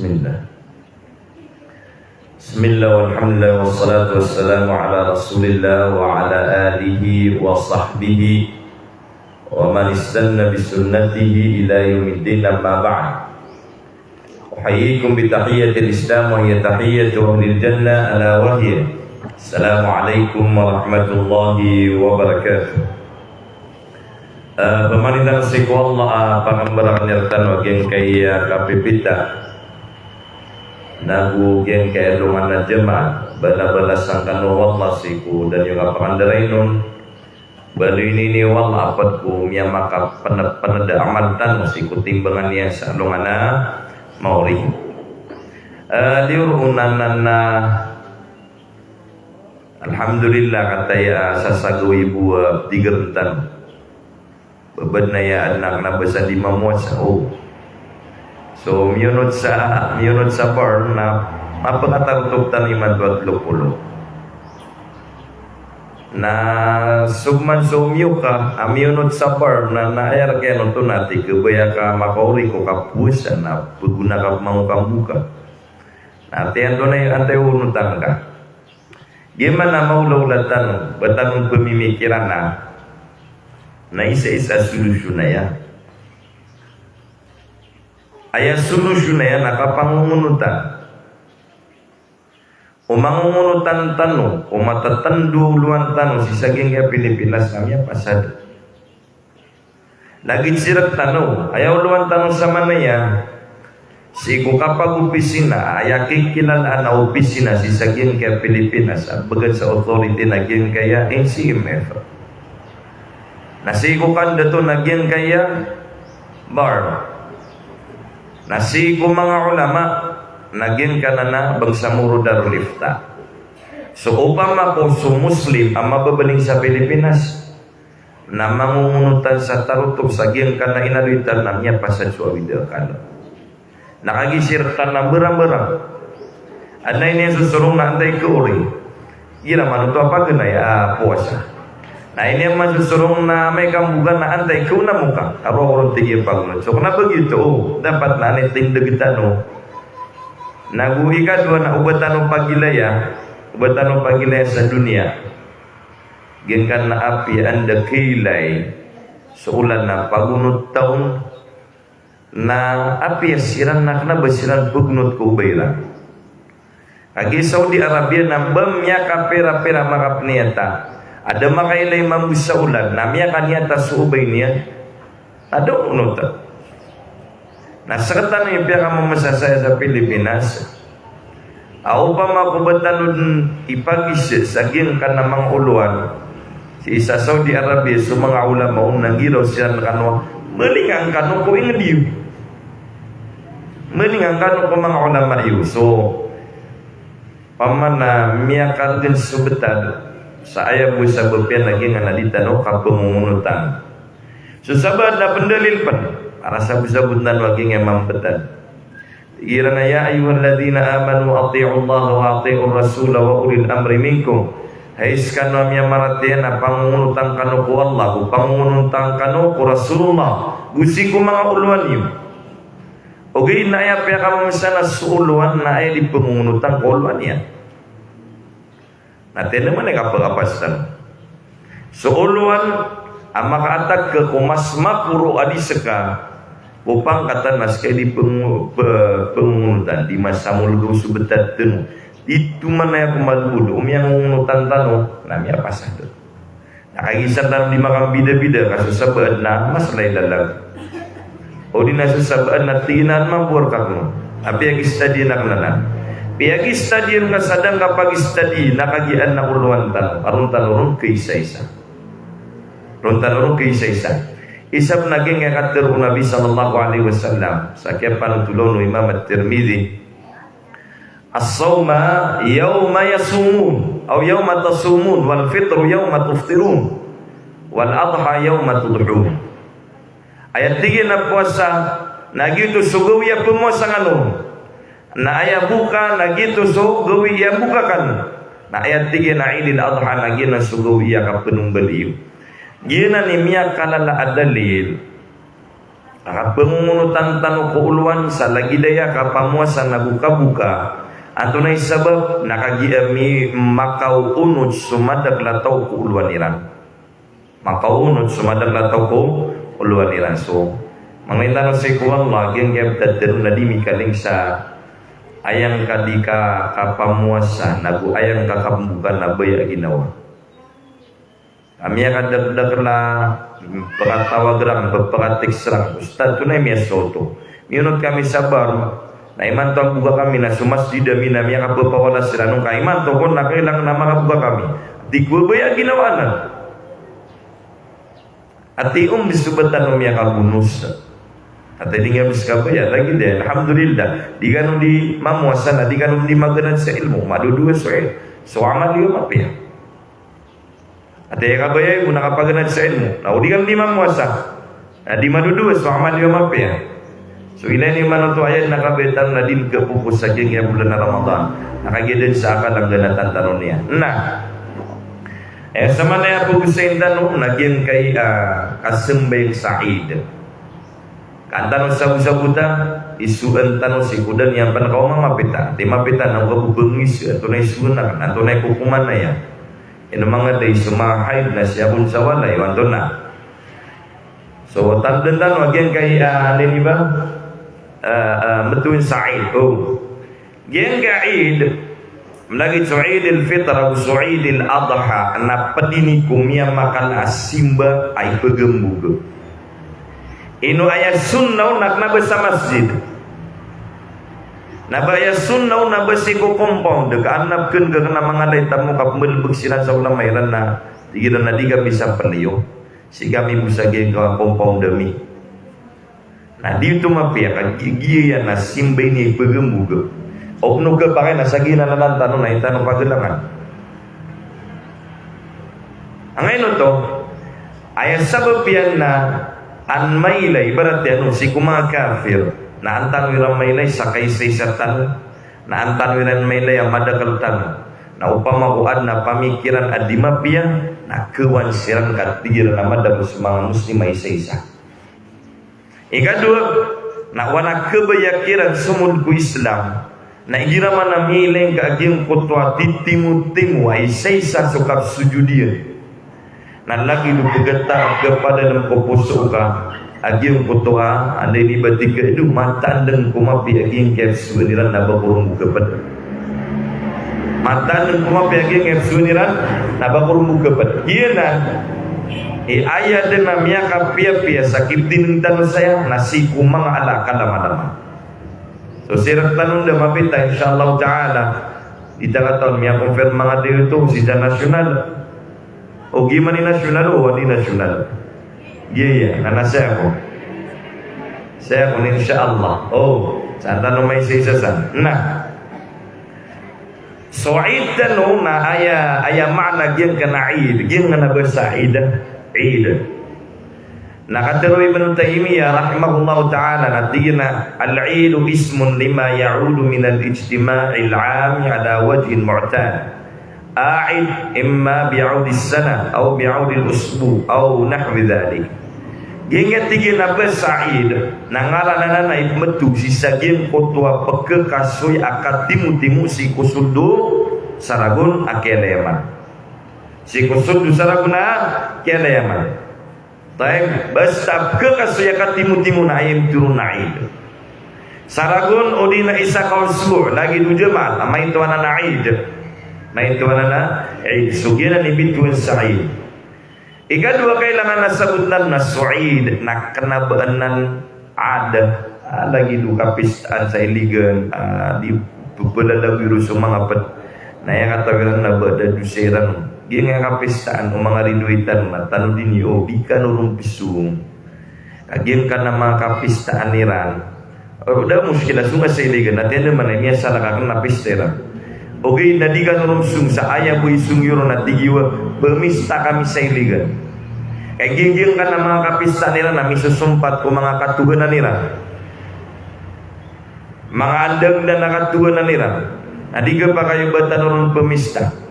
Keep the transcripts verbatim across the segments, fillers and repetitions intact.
Bismillah. Bismillah, walhamdulillah, wassalatu wassalamu ala Rasulillah wa ala alihi wa sahbihi wa man istanna bi sunnatihi ila yaumiddin, amma ba'd. Uhayyikum bi tahiyyatil Islam wa hiya tahiyyatu ahlil jannah, ala wa hiya, assalamu alaikum warahmatullahi wabarakatuh. Eh, pamanintan sii ko Allah a pangambarakan iyan rktano a giyangkaya kapipita nago giyangkaya alongan a Jumaat, balabalas angkano o Allah sii ko da niyo kapakandarain on. Baloy niyo o Allah a pd ko miyamakapnpnd a amal tano sii ko timbangan iyan sa alongan a maori. Eh, liyo roo nan na, alhamdulillah, kataya a sasagawi bo a pdigr tano. Ba badn aya adn a kna ba sa di mamowasa, o. So, miyonot sa, miyonot sa bar na mapakatarotop tano imanto a tlo polo. Na so man so miyoka a miyonot sa bar na, na aya rk iyan oto na tig ka ba aya ka makaori ko kapowasa na pagona ka pmangokamboka. Na tig iyan oto na antai o onotan ka. Giya man a maolaola tano, ba tano pmimikiran a na isaisa a solusyon aya. Aya solusyon aya na kapangongonotan. O mangongonotan tano, o matatando a olowan tano sii sa giyangkaya Pilipinas na miyapasad. Lagid sii rktano, aya olowan tano samanaya, sii ko kapagopisina, aya kikilalaan a opisina sii sa giyangkaya Pilipinas, a bgan sa authority na giyangkaya N C M F. Na sii ko kandato na giyangkaya bar. Na sii ko manga ulama, na giyangkanan a Bangsamoro Darul Ifta. So opama ko so Muslim a mababaling sa Pilipinas, na mangongonotan sa tarotop sa giyangkanan a inaloy tano na miyapasad so awid a akal. Na kagiya sii rktano a mbarang-mbarang. Adn a inisosorong na antai ka ori. Igira man oto a paganay a powasa. Na inisosorong na amay ka mboka na antai ka ona moka. Aro ako ron tig iyan pagonot. So kna ba giyoto, o, dapat na anay tindg tano. Nago ikadowa na o ba tano pagilaya, o ba tano pagilaya sa doniya. Giyangkanan a apiya anda kailay so olan a pagonot ta on, na apiya siran na kna ba siran pagonot ko ba iran. Kagiya Saudi Arabia na ba miyakapira-pira makapniyata a da makailay mambo sa olan na miyakaniyata so obay niyan. Adn a onot. Na sktano i piyakamamsasaya sa Pilipinas a opama ko ba tano dn ipagisa sa giyangkanan a manga olowan sii sa Saudi Arabia so manga ulama on na giraw siran rkano a malingan kano ko ingd iyo. Malingan kano ko manga ulama iyo. So, opama na miyakargn so btad sa aya bo sabap iyan a giyangkanan a di tano kapangongonotan. So sabaad na pndalil pn, para sa bo sabot tano a giyangkaya mambtad. Igira na, "Ya ayyuhalladhina amanu ati'ullaha wa ati'ur rasula wa ulil amri minkum." Hay skano a miyamaratiyaya, na pangongonotan kano ko Allah, go pangongonotan kano ko Rasulullah, go sii ko manga olowan iyo. Ogaid na aya piyakamamsa na so olowan na aya di pangongonotan ko olowan iyan. Na tena man i kapagapastan. So olowan a makaatag ka ko mas maporo a di ska ko pangkatan na ska i di pango-, pa-, pangongonotan, di masamolgaw so btad tano. Di toman aya ko malbod, o miyangongonotan tano, na miyapasad. Na kagiya san tano di makambidabida, ka so sabaad na mas lailalag. O di na so sabaad na tinan mambo rkakn. A piyagistadiyan akn anan. Piyagistadiyan ka sa da ngka pagistadi na kagiya adn a olowan tano. A ron tano ron kaisaisa. Ron tano ron kaisaisa. Isa pn a giyangkaya katharo o Nabi sallallahu alaihi wasallam. Sa kiyapanothol o Imam At-Tirmidhi. As-sawma yawma yasumun, aw yawma tasumun, wal fitru yawma tuftirun, wal adha yawma tudhun. Aya tig iyan a powasa, na giyoto so gawii a pmowasa kano. Na aya boka, na giyoto so gawii a boka kano. Na aya tig iyan a Eidil Adha, na giyanan so gawii a kapnmbali iyo. Giyanan i miyakalala a dalil. Kapangongonotan tano ko olowan sa lagid aya kapamowasa nago kaboka. Antonaa i sabap? Na kagiya mi makaonot so madakl a taw ko olowan iran. Makaonot so madakl a taw ko olowan iran. So, mangnin tano sii ko Allah, giyangkaya btad tano na di mikaling sa ayangka di ka kapamowasa nago ayangka kaboka na baya a ginawa. Ami a kadakdakl a pkatawag ran, pkatiks ran, "Ustadz, antonaa i miyasowa oto? Miyonot kami sa bar, na imanto a boka kami na so masjid ami na miyakapapawala siran on, ka imanto kon na kailangan a makaboka kami." Di ko baya a ginawa anan. Ati om di so btad o miyakabonos. Ati di nga bs kabaya, lagid aya, alhamdulillah. Di kano di mamowasa na di kano di maganad sa ilmo, madodowa so il-, so amal iyo mapiya. Ati aya kabaya iyo na kapaganad sa ilmo, na o di kano di mamowasa, na di madodowa so amal iyo mapiya. So ilay niyo man oto ayad na kabaya tano na di ngka popos sa giyangkaya bolan a Ramadan. Na kagiya dn sa akal a ngganatan tano niyan. Na aya samanaya a pagosayn tano na giyangkai a kasambayang sa Eid. Ka an tano sabosabota, isoan tano sii ko da niyan pn kaoma mapita. Di mapita na o kabobangis, antonaa i soan akn, antonaa i kokoman aya. Ino manga da i so manga haid na sii akn sa walay, o antonaa. So, tandaan tano a giyangkai, ah, anda ini ba? Ah, ah, metoon sa Eid. O. Giyangkai a Eid, lagid so Eid al-Fitr ago so Eid al-Adha, na pd ini ko miyamakan a simba a ipagambog. Ino aya sunnah on na kna ba sa masjid. Na ba aya sunnah on na ba sii ko compound, ka an na pkn ka kna manga lay tamo ka pmbalbk siran sa ulama iran na, tig iran na di kami sa pn iyo. Sii kami bo sa giyangkai a compound ami. Na di oto mapiya ka gi-, giya iyan na simba ini a ipagambog. Opno ka pakay na sa giya na lalan tano na intano pagalangan. Angay oto, aya sabap iyan na an mailay, ibarat iyan on sii ko manga kafir, na an tano iran mailay sa kaisaisa tano, na an tano iran mailay a madakl tano. Na opama ko adn a pamikiran a di mapiya, na kawaan siran ka tig iran a madakl so manga Muslim a isaisa. Ikadowa, na o ana kabaya kiran somod ko Islam, na igira man a miilay ngka a giyangkoto a titimotimo a isaisa so kapsojod iyan. Na lagid o pgata a kapadalm ko poso ka a giyangkoto a, anda ini ba tig ka, ino, mataan dn ko mapiya a giyangkaya psowan iran na ba ko ron bo kapd. Mataan dn ko mapiya a giyangkaya psowan iran na ba ko ron bo kapd. Giyanan i aya dn a miyakapiyapiya sa kiptineng tano saya na sii ko manga ala a kalamalama. So, sii rktano da mapita, insha Allah ta'ala. Di ta katawan, miya-confirm manga di oto sii sa national. O, giya man i national, o, anda i national. Giya, iya, na, na saya ko. Saya ko, insha Allah. O, san tano maisaisa san. Na. So Eid tano na aya, aya maana giyangkanan a Eid, giyangkanan a basa Eid, Eid. Na katharo o Ibn Taymiyyah rahimahullahu ta'ala na tig iyan a, "Al-Eidu ismun lima ya'udu min al-ijtima'il 'ami ala wajhin mu'tad. A'id imma bi'udis sanah, aw bi'udil usbu', aw nahwi dhalik." Giyangkai a tig iyan a basa Eid, na ngaran anan a ipmtho sii sa giyangkoto a pkhasoy a katimotimo sii ko sold o saragon a kiyalayaman. Sii ko sold o saragon a kiyalayaman. Tayyib, basta pkhasoy a katimotimo na aya mitharo on a Eid. Saragon odi na isa ka usbu', lagid o Jumaat, a maito anan a Eid. Maito anan a Eid. So giyanan i bitowan sa Eid. Ikadowa a kailangan a sabotn anan na so Eid na kna ba anan ada, ah, lagid o kapistaan sa iligan, ah, di pepelalaw iro so manga ped. Na aya katawi ran na ba da dosa iran. Giyangkai a kapistaan o manga ridoay tano na tano dini o di kano ron pesong. Ka giyangkanan a manga kapistaan iran. O, da muskila, song ka sa iligan, na tiyan da man a miyasalakaken na pista iran. Ogaid na di kano ron song sa aya bo i song iyo ron na tig iyo a pemista kami sa iligan. Ka giyangkanan a manga kapistaan iran na misosompat ko manga katohanan iran. Manga andang dan a katohanan iran. Na di ka pa kayo ba tano ron pemista.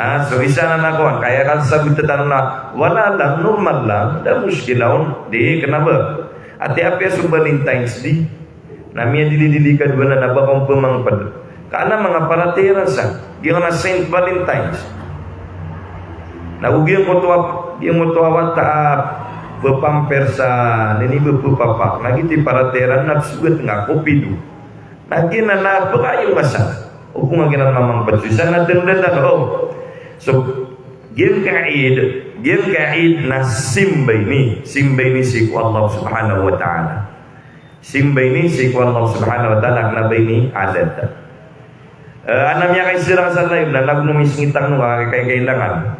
Ah, so isa na nakowan, kaya kan sabot tano na, wala lang, normal lang, da muskila on, di kena ba. Ati apiya so Valentine's Day na miyadilidili ka dowa na ba ka on pemangped. Ka an a manga paratiyaya sa giyangkanan a Saint Valentine's. Na go giyangkoto a, giyangkoto a wata a bepamper sa nini bepepapa. Na giyoto i paratiyaya na sogat nga kopido. Na giyanan na pekayo nga sa. Opama giyanan mamangped so isa na tanda tano. So giyangkai a Eid, giyangkai a Eid na simba ini, simba ini sii ko Allah Subhanahu wa Ta'ala. Simba ini sii ko Allah Subhanahu wa Ta'ala, kena ba ini adat. Eh, an a miyakaisirang sa live na nago misngitang no ka kay kailangan.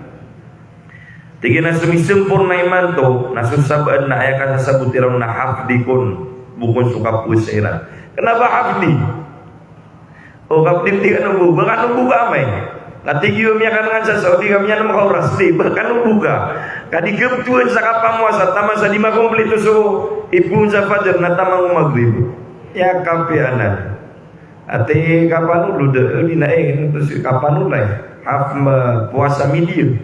Tig iyan a so misempurna imanto na so sabaad na aya kasasabot iran na half day kon, bo kon so kapowasa iran. Kena ba half day? O, kapdipdi kano bo, ba kano bo ka amay. Na tig iyo miyakanangan sa Saudi ka miyanem ka oras, di ba kano bo ka. Ka di kebetowan sa kapamowasa taman sa di makomplito so ipoon sa fajar na taman ko magrib. Aya kapiya anan. Ati kapano lo da, di na, eh, ito si kapano la, eh. Half ma-, powasa midiya.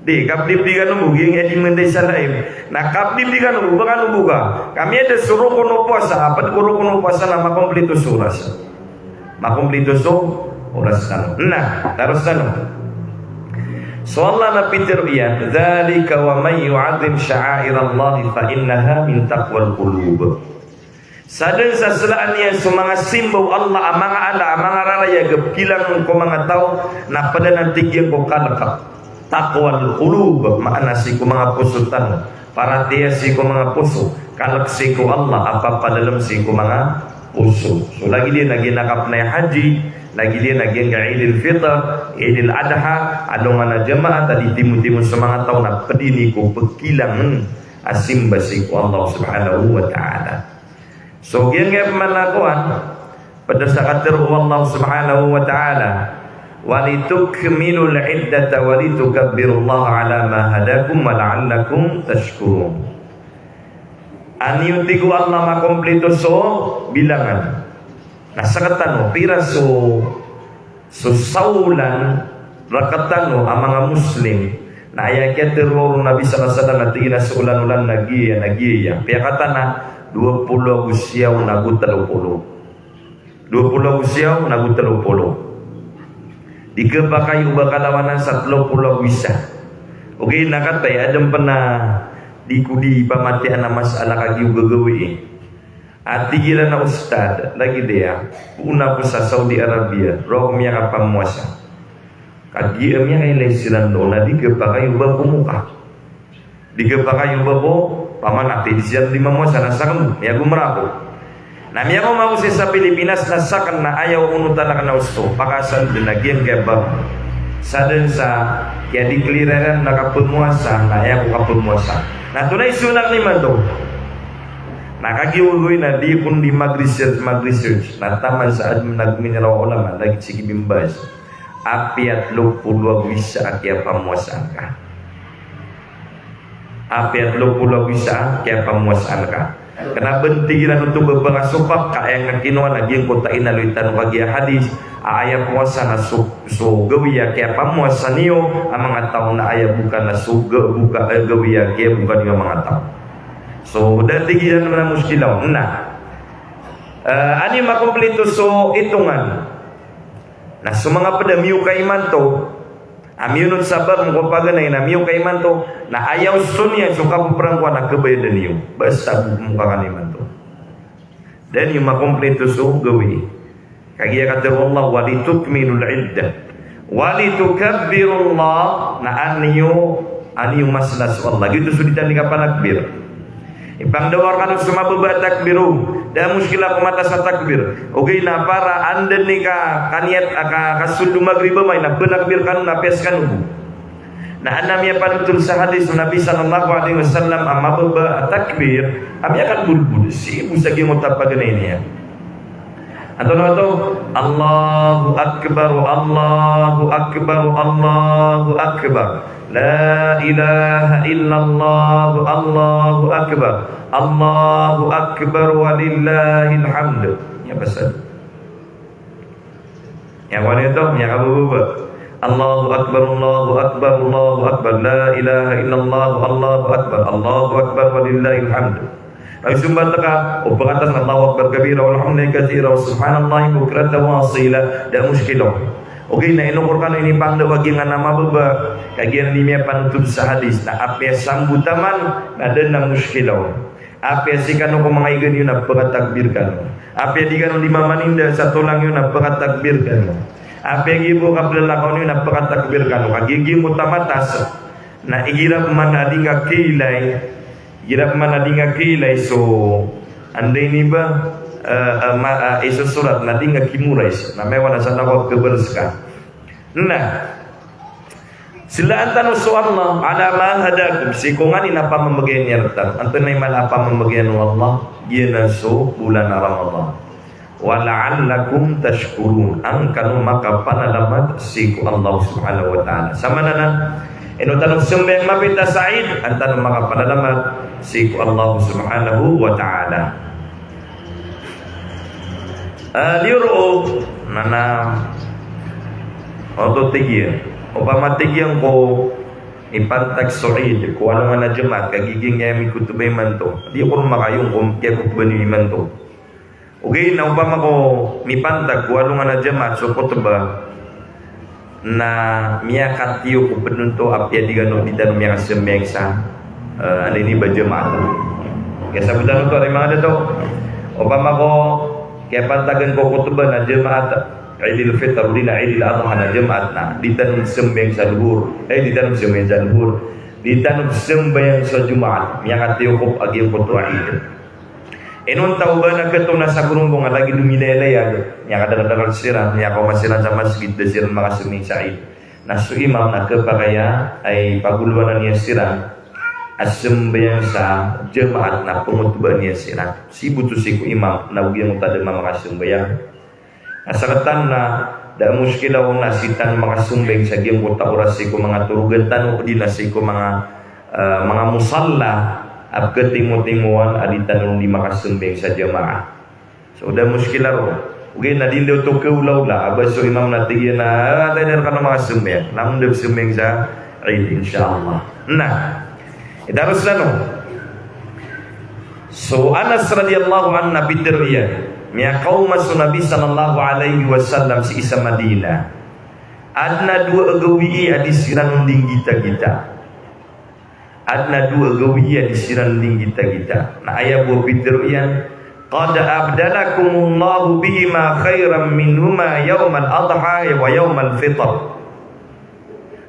Di, kapdipdi kano bo, giyangkaya di menday sa live. Na kapdipdi kano bo, ba kano bo ka. Ka miyada so rokon o powasa, apat ko rokon o powasa na makomplito so oras. Makomplito so oras tano. Na, taros tano. So Allah na pitharo iyan, "Dzalika wa man yu'azzim sya'airallahi fa innaha min taqwal qulub." Sadn sa slaan iyan so manga simba o Allah a manga ala, a manga rarayag a pekilang ko manga taw, na pd anan tig iyan ko kalk. Taqwal qulub, maana sii ko manga poso tano. Paratiyaya sii ko manga poso. Kalk sii ko Allah a papadalm sii ko manga poso. So lagid iyan a giyangkaya kapnay haji, lagid iyan a giyangkaya Eidil Fitr, Eidil Adha, alongan a jamaat a di timotimo so manga taw na pd ini ko pekilang a simba sii ko Allah Subhanahu wa Ta'ala. So giyangkaya pman a kowan, pd sa katharo o Allah Subhanahu wa Ta'ala, "Walitukmilul iddata walitukabbirullaha ala ma hadakum wa la'allakum tashkurun." An iyo, tig o Allah, makomplito so bilangan. Na sktano, pira so so saolan rktano a manga Muslim, na aya kiyatharo o Nabi sallallahu alaihi wasallam na tig iyan a so olan-olan na giya, na giya. Piyakatan a dowa polo ago siyaw nago tlo polo. Dowa polo ago siyaw nago tlo polo. Di khapakay o ba kalawanan sa tlo polo ago isa. Ogaid na kataya adn pn a di ko di pamatiyaan a masala kagiya o gagawii. A tig iran a ustad, lagid aya, poon ako sa Saudi Arabia, roo ako miyakapamowasa. Kagiya miyakailay siran doon na di khapakay o ba ko moka. Di khapakay o ba ko, paman a tig iran di mamowasa na sakn, miyago mrako. Na miyago mako sii sa Pilipinas na sakn na aya onotan akn a osto, pakaasal dn a giyangkaya ba. Sadn sa kiyadiklir iran na kapamowasa, na aya ko kapamowasa. Na tonaa i sona akn imanto. Na kagiya ogaid na di kon di mag-research, mag-research. Na taman sa adn a gminiraw o ulama, lagid si Ibn Baz. Apiya tlo polo ago isa a kiyapamowasaan ka. Apiya tlo polo ago isa a kiyapamowasaan ka. Kna ba tig iran oto ba pakasopak ka aya nga kinowa na giyangkoto a inaloy tano kagiya hadis. A aya powasa na so, so gawii a kiyapamowasa niyo a manga taw na aya boka na so ga-, boka, eh, gawii a kiyaboka niyo a manga taw. So, da tig iran na muskila on. Na, eh, an iyo makomplito so itongan. Na so manga pd a miyoka imanto, a miyonot sa bab ko paganay na miyoka imanto, na aya osto niyan so kapoprangkowan na khabayadan iyo. Basta bo moka kano imanto. Da niyo makomplito so gawii. Kagiya katharo o Allah, "Walitukmilul iddah. Walitukabbirullaha," na an iyo, an iyo masna so Allah. Giyoto so di tano di kapanakbir. Ipangndao rkano so mababa a takbir, o. Da a muskila ko matas a takbir. Ogaid na para anda dn i ka-, kaniyat a ka-, kasold o magrib amay na panakbir kano na piyas kano bo. Na an a miyapanothol sa hadis o Nabi sallallahu alaihi wasallam a mababa a takbir a miyakanbolbod sii bo sa giyangkoto a paganay niyan. Antonaa oto? Allahu Akbar, Allahu Akbar, Allahu Akbar. La ilaha illallah, Allahu Akbar. Allahu Akbar walillahil hamd. Aya pasad. Aya kowan oto, aya kabababa. Allahu Akbar, Allahu Akbar, Allahu Akbar. La ilaha illallah, Allahu Akbar. Allahu Akbar walillahil hamd. Ay, sombat ka, o pakatas na Allahu Akbar kabira, walhamdulillahi kathira, wa subhanallahi bukratan wa asila, da mushkila. Ogaid na ino ko rkano inipangndao a giyangkanan a mababa, kagiya di miyapanotol sa hadis, na apiya sambo taman, na da a mushkila. Apiya sii kano ko manga igan iyo na pakatakbir kano. Apiya di kano di mamaninda sa tolang iyo na pakatakbir kano. Apiya giya bo kaplalakaw niyo na pakatakbir kano. Kagiya giya bo tamatas, na igira pman a di ngka kiilay, igira pman a di ngka kiilay so, anda ini ba, eh, eh, ma-, eh, isosorat na di ngka kimorays. Na miyawa na sa na ko a khabar ska. Na, silaan tano so Allah, ala ma hadakum, sii ko nganin a pamamagayan iyan rktano. Antonaa i mala a pamamagayan o Allah, giyanan so bolan a Ramadan. Wa la'allakum tashkurun, an kano makapanalamat sii ko Allah subhanahu wa ta'ala. Samanan, ino tano sambayang mapita sa Eid, an tano makapanalamat sii ko Allah subhanahu wa ta'ala. Ah, liyo roo, na, na, oto tig iyan. Opama tig iyan ko mipantag so Eid ko alongan a Jumaat, kagiya giya mikotba imanto. Di ko ron makayong ko kiyakhotba niyo imanto. Ogaid na opama ko mipantag ko alongan a Jumaat so khotba, na miyakatiyo ko pd oto apiya di kano, di tano miyakasambayang sa, eh, anda ini ba, Jumaat. Kaya sabotan oto, ari manga dato. Opama ko kiyapantagan ko khotba na Jumaat, Eidil Fitr, odi na Eidil Adha na Jumaat, na di tano sambayang sa Luhur. Eh, di tano sambayang sa Luhur. Di tano sambayang sa Jumaat. Miyakatiyo ko a giyangkoto a Eid. Inonta o ba na khato na sa gorombong a lagid o milayalayag, miyakadakdakl siran, miyakaoma siran sa masgit, da siran makasambayang sa Eid. Na so imam na khapakay a pagolowanan iyan siran a sambayang sa Jumaat na pangotbaan iyan siran. Sii bo oto sii ko imam na o giyangkoto a da makasambayang. Na sa rktano na da a mushkila on na sii tano makasambayang sa giyangkoto a oras sii ko manga torogan tano, odi na sii ko manga, eh, manga musalla a pkhatimotimowan a di tano di makasambayang sa Jumaat. So da a mushkila ron. Ogaid na di ron oto khaolaola a ba so imam na tig iyan a, ah, antaa i da rkano makasambayang. Langon da psambayang sa Eid, insha Allah. Na, itaros tano. So Anas radiyallahu anhu na pitharo iyan, miyakaoma so Nabi sallallahu alaihi wasallam sii sa Madinah. Adn a dowa a gawii a di siran on di nggitagita. Adn a dowa a gawii a di siran on di nggitagita. Na aya bo a pitharo iyan, qad abdalakumullahu bihima khairan minhuma yawmal adha wa yawmal fitr.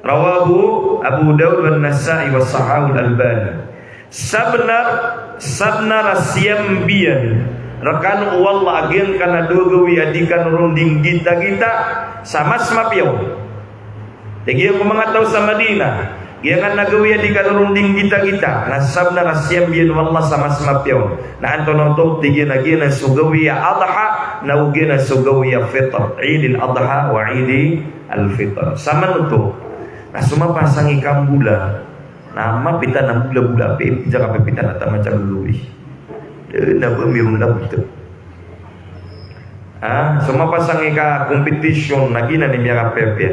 Rawahu Abu Dawud wan Nasa'i wa sahhahul Albani. Sabnar, sabnar a siyambiyan rkano o Allah a giyangkanan a dowa gawii a di kano ron di nggitagita sa mas mapiya on. Tig iyan ko manga taw sa Madinah, giyangkanan a gawii a di kano ron di nggitagita, na sabnar a siyambiyan o Allah sa mas mapiya on. Na antonaa oto? Tig iyan a giyanan so gawii a Adha, na o giyanan so gawii a Fitr. Eidil Adha wa Eidil Fitr. Saman oto, na so mapasang i kambola, na mapita na bola-bola, pi-, pizakapipita na taman sa gagawii. Eh, na ba miron na buta. Ah, so mapasang i ka competition, na giyanan i miyakapiyapiya.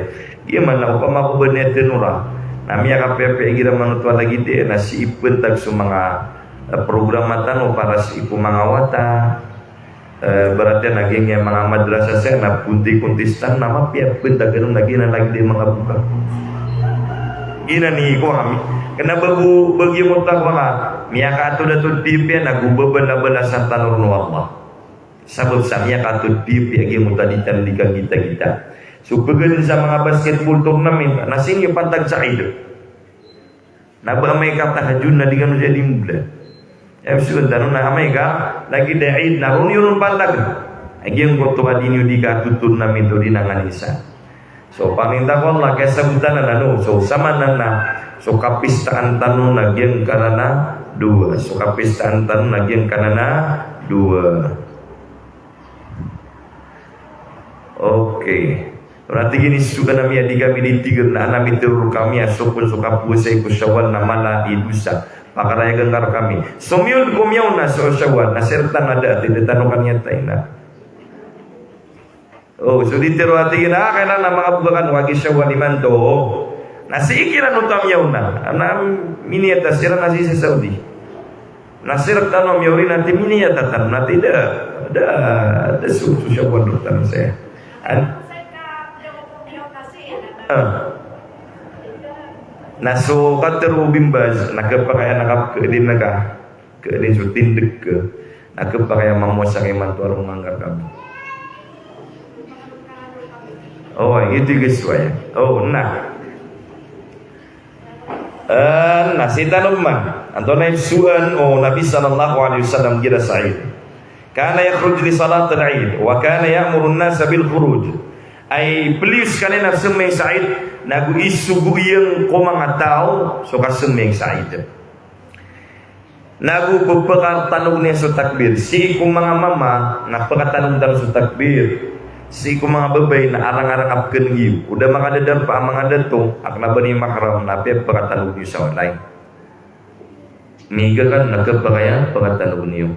Giya man na opama ko ba niyan tanoran, na miyakapiyapiya igira man oto a lagid iyan, na sii pantag so manga, eh, programa tano para sii ko manga wata, eh, ibarat iyan a giyangkai a manga madrasa saya na konti-kontistan na mapiya pantag anan a giyanan lagid iyan manga boka. Giyanan i ko ami. Kna ba bo, ba giya mo ta ko manga miyakaatod-atod piyapiya na go ba balabalasan tano ron o Allah. Sabap sa miyakaatod piyapiya a giya mo ta di tano di kanggitagita. So pgan sa manga basketball tournament, na sii niyo pantag sa Eid. Na ba amay ka tahajjud na di kano siya di mbola. Aya pzowaan tano na amay ka lagid a Eid na ron iyo ron pantag. A giyangkoto a di niyo di kaatod tournament o di na nganin sa. So, paninta ko Allah, kasabotan anan, no? So, samanan na, so kapistaan tano na giyangkanan a dowa. So kapistaan tano na giyangkanan a dowa. Okay. Na tig iyan i so anan a miya di kami di tig iran a anan a mitharo rkami a so kon so kapowasai ko Shawwal na mala i dosa. Pakarayagan ka rkami. So miyawn ko miyawn na so Shawwal na sirta nga da a tig iran tano kaniyan taina. Oh, so di tero a tig iyan a, ah, kailangan na makaboka kano a gi Shawwal imanto. Na sii kiran oto a miyawn na. Na miniyat a siran na sii sa Saudi. Na sii rktano miyaori na tig iyan a titano na tig iyan a da, da, da so, so Shawwal rktano saya. An? Ah. Na so katharo o Bin Baz, na khapakay a na kapkhaadn ka, khaadn so tindg ka, na khapakay a mamowasa ka imanto a roo ngka rkano. Oh, ito i giya so aya. Oh, na. Ah, na sii tano man. Antonaa i pzowaan o Nabi sallallahu alaihi wasallam igira sa Eid? Kana yakhruju li salatil Eid, wa kana ya'murun nasa bil khuruj. Ay, pliyo skaniyan a sambayang sa Eid, nago isogo iyan ko manga taw so kasambayang sa Eid. Nago pphakatanog iyan so takbir. Sii ko manga mama, na phakatanog tano so takbir. Sii ko manga babay na arang-arang a pkhan'g iyo. O da makadadarpa a manga dato a kna ba niyo mahram, na apiya phakatanog niyo sa walay. Miyaga kan na khapakay a phakatanog niyo.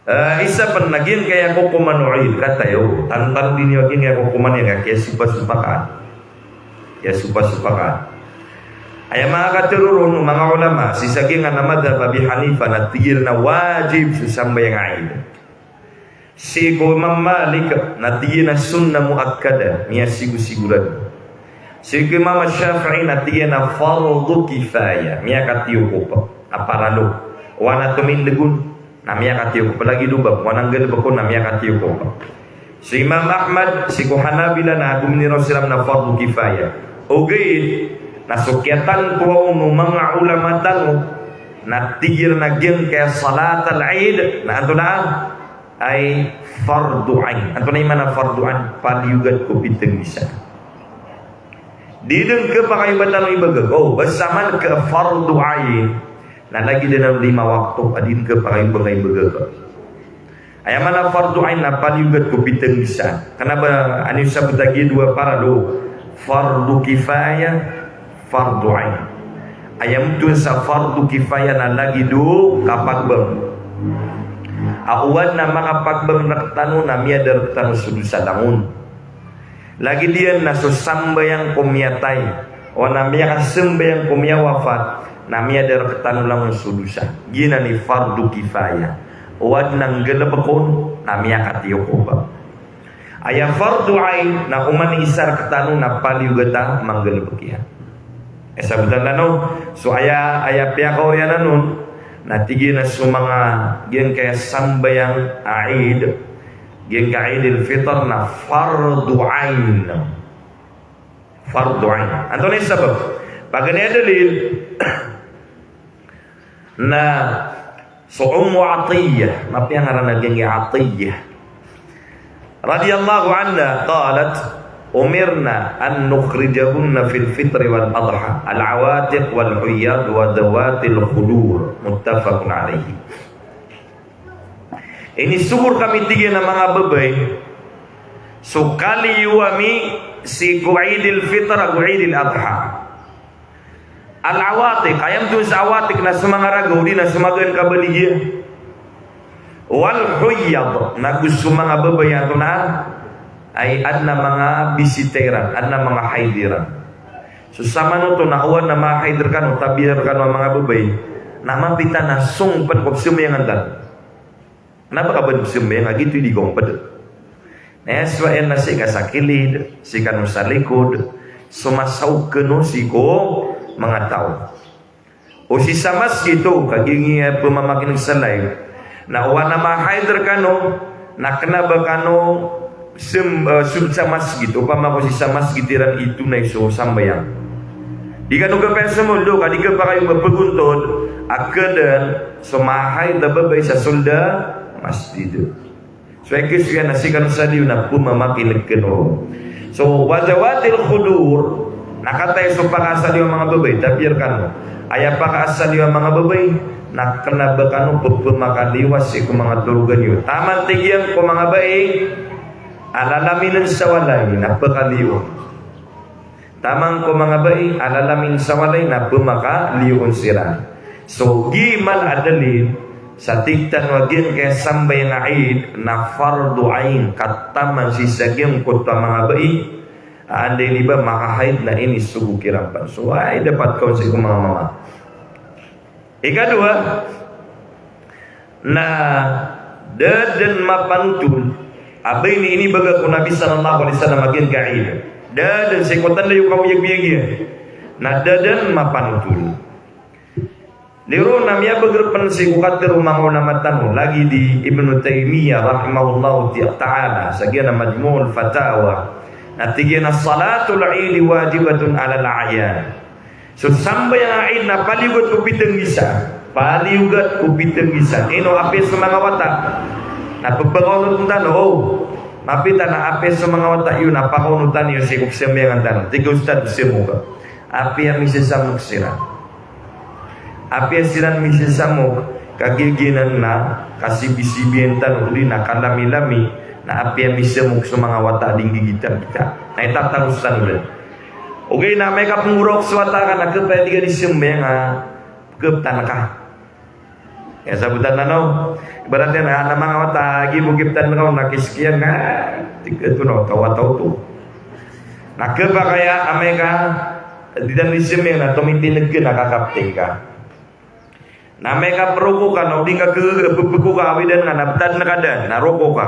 Ah, isa pn na giyangkaya kokoman o Eid, katayo, tantanodi niyo a giyangkaya kokoman iyan ka kiyasopasopakan. Kiyasopasopakan. Aya manga katharo ron o manga ulama, sii sa giyangkanan a madhab a Abi Hanifa, na tig iran a wajib so sambayang a Eid. Sii ko Imam Malik, na tig iyan a sunnah muakkada, miyasigosigorado. Sii ko Imam Shafi'i, na tig iyan a fardu kifaya, miyakatiyokop a paralo. Oway na tomindg on, na miyakatiyokop. Lagid o ba, oway na nggalbk on, na miyakatiyokop. So Imam Ahmad, sii ko Hanabila, na gomniraw siran na fardu kifaya. Ogaid na so kiyatantoa on o manga ulama tano, na tig iran a giyangkaya salatal Eid na antonaa? Ay fardu ain. Antonaa i maana fardu ain? Paliyogat ko pitnggiza. Di dn khapakay o ba tano ibagak. O, basta man ka fardu ain, na lagid anan o lima wakto a di dn khapakay o ba nga ibagak. Aya maana fardu ain na paliyogat ko pitnggiza. Kna ba aniyo sabot a giya dowa paralo, fardu kifaya, fardu ain. Aya mtoon sa fardu kifaya na lagid o kapagbang. A oway na makapagbang rktano na miyada rktano so dosa langon. Lagid iyan na so sambayang ko miyatay, oway na miyakasambayang ko miyawafat, na miyada rktano langon so dosa. Giyanan i fardu kifaya. Oway na nggalbk on, na miyakatiyokop. Aya fardu ain na oman i isa rktano na paliyogat a manggalbk iyan. Aya sabotan tano, so aya, aya piyakaoriyan anon, na tig iyan a so manga giyangkaya sambayang a Eid, giyangkaya Eidil Fitr na fardu ain. Fardu ain. Antonaa i sabap? Paganay a dalil, na so Ummu Atiyah, mapiya ngaran a giyangkai Atiyah, radiyallahu anha, qalat, umirna an nukhrijahunna fil fitri wal adha, al-awatiq wal huyyad wa dhawatil khudur. Muttafaqun alayhi. Inisogo rkami, tig iyan, a manga babay so kaliyo ami sii ko Eidil Fitr ago Eidil Adha. Al-awatiq, aya mtoon sa awatiq na so manga ragaw, odi na so manga gaan kabalig iyan. Wal huyyad, nago so manga babay a antonaa, ay adn a manga bisita iran, adn a manga haid iran. So samanoto na oway na manga haid rkano, tabiya rkano a manga babay, na mapita na song pn ko pzambayangan tano. Na ba ka ba pzambayang a giyoto i di ko ngpd. Na aya sowaan na sii ka sa kilid, sii kano sa likod, so masaok kano sii ko manga taw. O sii sa masgit o, kagiya pmamakin'g sa live, na oway na manga haid rkano, na kna ba kano Sem-, eh, sold sa masgit, opama ko sii sa masgit iran itonay so sambayang. Di kano kapakay somold, ka di kapakay o ba pagontod a kdn so manga haid a babay sa sold a masgit. So aya kiyasowa iyan na sii kano sa liyo na pmamakin'g kano. So, wa dhawatil khudur, na kataya so pakaasal iyo a manga babay, tabiya rkano. Aya pakaasal iyo a manga babay, na kna ba kano pphamakaliyo sii ko manga torogan iyo. Taman tig iyan ko manga bai a lalamin sa walay na pkaliyoon. Taman ko manga bai a lalamin sa walay na pmakaliyoon siran. So, giya man a dalil sa tig tano a giyangkaya sambayang a Eid na fardu ain, ka taman sii sa giyangkoto a manga bai a anda ini ba makahaid na inisogo kiran pn. So, ay, dapat kaon sii ko manga mama. Ikadowa, na da dn mapanotol a ba ini, inibagak o Nabi sallallahu alaihi wasallam a giyangkai a Eid. Da dn sii ko tanda iyo kaoyagoyag iyan. Na da dn mapanotol. Niron na miyabager pn sii ko katharo o manga ulama tano, lagid i Ibnu Taymiyah rahimahullahu ti-, ta'ala, sa giya na Majmu'ul Fatawa, na tig iyan a salatul Eid wajibatun alal a'yan. So sambayang a Eid na paliyogat ko pitnggiza. Paliyogat ko pitnggiza. Ino, apiya so manga wata na pphakaonotn tano, o. Mapita na apiya so manga wata iyo na pakaonotan iyo sii ko pzambayangan tano. Tig o ustad, pzamok. Apiya misasamok siran. Apiya siran misasamok, kagiya giyanan na kasibisibiyan tano, odi na kalamilami, na apiya misamok so manga wata a di nggigitan kita. Na itataros tano dn. Ogaid na amay ka pnggorok so wata ka na khapakay a di ka di sambayang a pkhaptan ka. Aya sabotan tano. Ibarat iyan, a, na manga wata a giya bo khaptan ka on na kiskiyan ka, tig ka oto na wata, wata oto. Na khapakay a amay ka di tano di sambayang na tomitineg ka na kakapti ka. Na amay ka proko ka na odi ka kh-, pphako ka, awidan ka na btadn ka dn, na roko ka.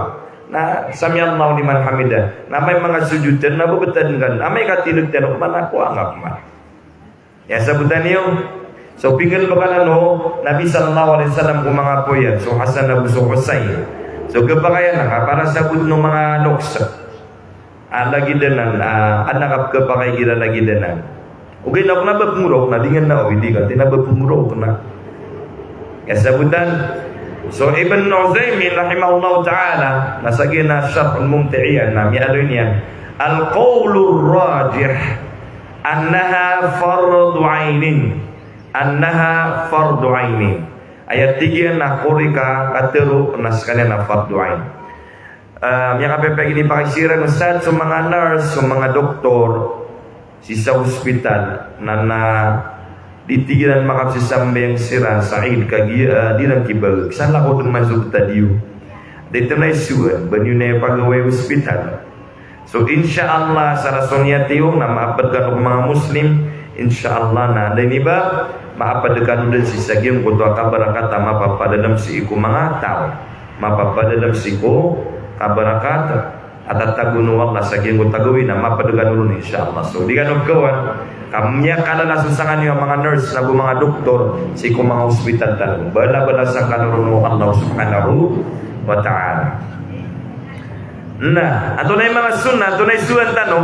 Na sami'allahu liman hamidah. Na amay manga sujud tano na bbtadn ka dn. Amay ka tineg tano, mana ko angap man. Aya sabotan iyo. So, pinggalbkan o Nabi sallallahu alaihi wasallam ko manga apo iyan, so Hasan ago so Husayn. So, khapakay anan, a, para sabot o manga loks. A, lagid anan, a, anan a khapakay igira lagid anan. Ogaid na kna ba pnggorok na di ngka na, o, di ka, tig iyan a ba pnggorok na. Aya sabotan. So, Ibn Uthaymin rahimahullahu ta'ala, na sa giya na Sharhul Mumti' iyan, na miyaaloy niyan, al-qawlur rajih annaha fardu ainin. Annaha fardu ainin. Aya tig iyan a korek a katharo na skaniyan na fardu ain. Ah, miyakapiyapiya gini pakay siran, ustad, so manga nurse, so manga doktor sii sa hospital, na, na di tig iran makapzasambayang siran sa Eid kagiya, ah, di ran kibagak. Sa lakaw dn man so btad iyo. Di tano isoan, ba niyo na ipagawai hospital. So, insha Allah, sa rason iyan tiyo na maapd kano ko manga Muslim, insha Allah, na anda ini ba, maapd kano dn sii sa giyangkoto a kabarakat a mapapadalm sii ko manga taw. Mapapadalm sii ko kabarakat a tatago o Allah sa giyangkoto a gawii na maapd kano ron, insha Allah. So, di kano pkawan, ka miyakalala so sangkaniyo a manga nurse, nago manga doktor, sii ko manga hospital tano. Balabalasan kano ron o Allah subhanahu wa ta'ala. Na, antonaa i manga sunnah, antonaa i soan tano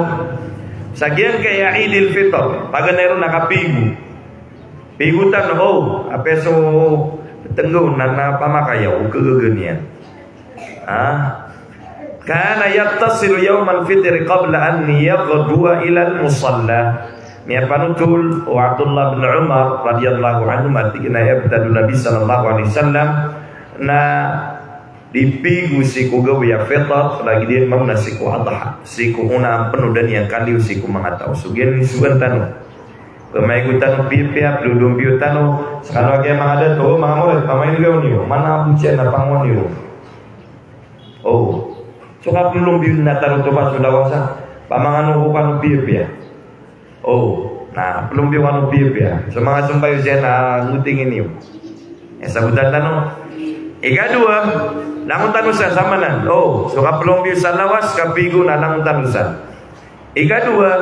sa giyangkai a Eidil Fitr, paganay ron a kapigo. Pigo tano, o, apiya so tnggaw na, na pamakayaw, o kagaga niyan. Ah. Kana yattasilu yawmal fitri qabla an yaghduwa ilal musalla. Miyapanotol o Abdullah bin Umar radiyallahu anhuma, tig iyan a yabtadi Nabi sallallahu alaihi wasallam na di pigo sii ko gawii a Fitr, lagid iyan mambo na sii ko Adha, sii ko onaan pn o da niyan kaliyo sii ko manga taw. So giyanan i soan tano. Pamaigo tano piyapiya, plombiyo tano, skano a giya manga dato, o, manga morit, pamaigo niyo, mana a botsi na pangowa niyo. O. So kaplombiyo na tano oto ba so lawas a, pamangano ko kano piyapiya. O, na plombiyo kano piyapiya. So manga sombayo siya na ngotingin iyo. Aya sabotan tano. Ikadowa, langon tano san, samanan. O, so kaplombiyo sa lawas, kapigo na langon tano san. Ikadowa,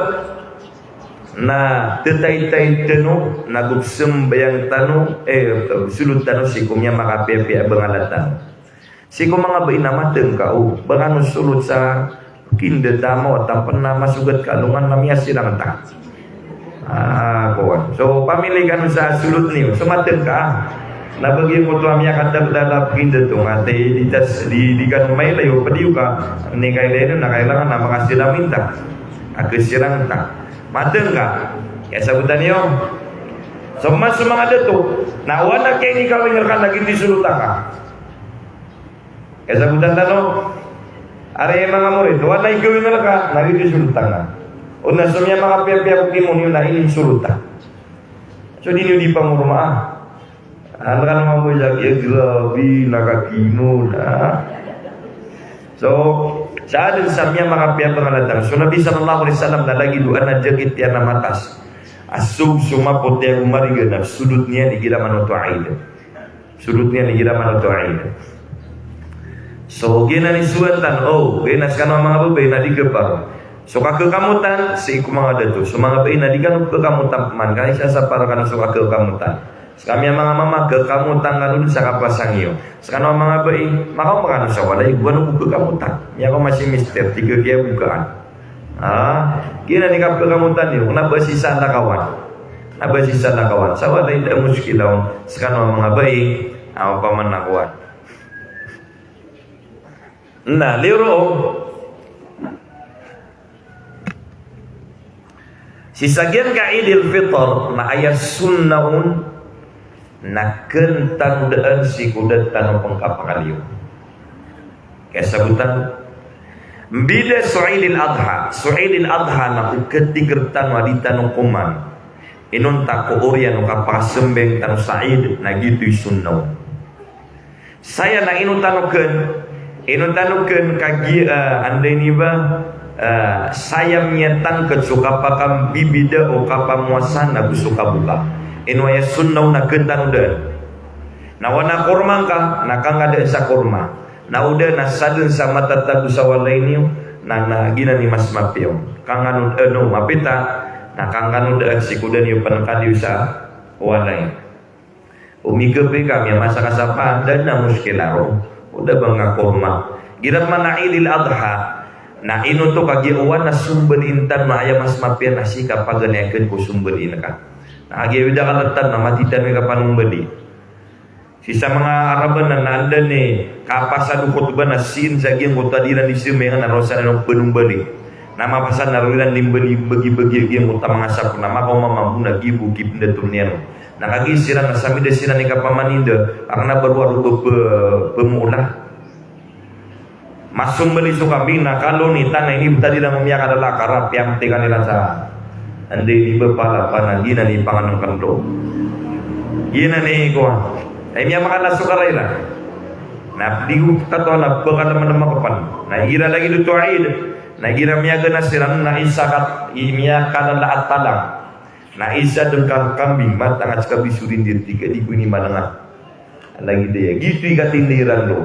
na tataitay tano, nago pzambayang tano, eh, solot tano sii ko miyamakapiyapiya a bangalan tano. Sii ko manga bai na matngka, o, ba kano solot sa pkindat a mawatan pn na masogat ka alongan na miyasirang ta. Ah, kowan. So, pamili kano sa solot niyo. So, matngka. Na ba giyangkoto a miyakadakdakl a pkindat on, ati di tas, di, di kano mailay o pd iyo ka, ini kailay na kailangan na makasirang minta. A kasirang ta. Matngka. Aya sabotan iyo. So, mas so manga dato. Na oway na kay ini kawing rka na giyoto i solotan ka. Aya sabotan tano, ari manga morit, oway na igawing rka, na giyoto i solotan ka. O na so miyamakapiyapiya ko kimo niyo na ini solotan. So di niyo di pangormaan. Ano ka naman mo, ya, ya, grabe, nakakimo na. So, sa adn sa miyamakapiya a bangalan tano. So Nabi sallallahu alaihi wasallam na lagid o adn a jakit iyan a matas. a sob so mapoti ago marigan a sodot niyan igira manoto a Eid. Sodot niyan igira manoto a Eid. So giyanan i sowan tano, o, giyanan, skano a manga babay na di kaparo. So kakekamotan sii ko manga dato. So manga babay na di kano kekamotan man, ka isa sa para kano so kakekamotan. Skami a manga mama, kekamotan kano sa kapasang iyo. Skano a manga babay, makaoma kano sa walay, go kano bo kekamotan. Miyakaoma si mister, tig a kiyabokaan. Ah, giyanan i kapekamotan iyo, kena ba sii sa lakawan. Kena ba sii sa lakawan. Sa walay da muskila on, skano a manga babay, a opama na kowan. Na, liyo roo. Sii sa giyangkai a Eidil Fitr, na aya sunnah on, na ken tano daan sii ko da tano pengkapakaliyo. Kasabotan, mbida so Eidil Adha, so Eidil Adha na o katiger tano a di tano koman. Inonta ko oriyan o kapakasambayang tano sa Eid, na giyoto i sunnah on. Saya na ino tano ken, ino tano ken kagiya, eh, anda ini ba, eh, saya miyatangked so kapakambibida o kapamowasa na go so kaboka. Ino aya sunnah on na ken tano daan. Na wana korma ngka, na kangka daan sa korma. Na o da na saden sa matatago sa walay niyo, na, na giyanan i mas mapiya on. Kangka no, eh, no, mapita, na kangka no daan sii ko da niyo pen kaliyo sa walay. O migepeka, miyamasa ka sa paan, da na muskila roo. O da ba ngka korma. Igira mana Eidil Adha, na ino to kagiya oway na sombaliin tano, na aya mas mapiya na sii ka paganay aken ko sombaliin ka. Na kagiya wida ka letan na mati tano i kapanombali. Sii sa manga Arab na, na anda ni kapasad o khutbah na sii sa giyangkoto a di iran di sambayangan na roo san iran panombali. Na mapasad na roo iran di mbali, bagi-bagi a giyangkoto a manga sap na makaoma mambo na giya bo kipendaton iyan. Na kagiya siran na samida siran i kapamaninda, a kena ba roo a roo pe-, pemola. Masombali so kambing na kalo ni tana ini btadi na miyakalala kara piyamtikan iran sa. Andi ni bepala pana giyanan i panganengkando. Giyanan i kowan. Ay miyamakala so kara iran. Na di ko katoon na pekalaman a makapan. Na igira lagid oto a Eid. Na igira miyaganay siran na isa ka, i miyakalala a talang. Na isa den ka kambing, matangas ka biso rin di, di, di ko ini malenga. Lagid aya. Giyoto i katindiran do.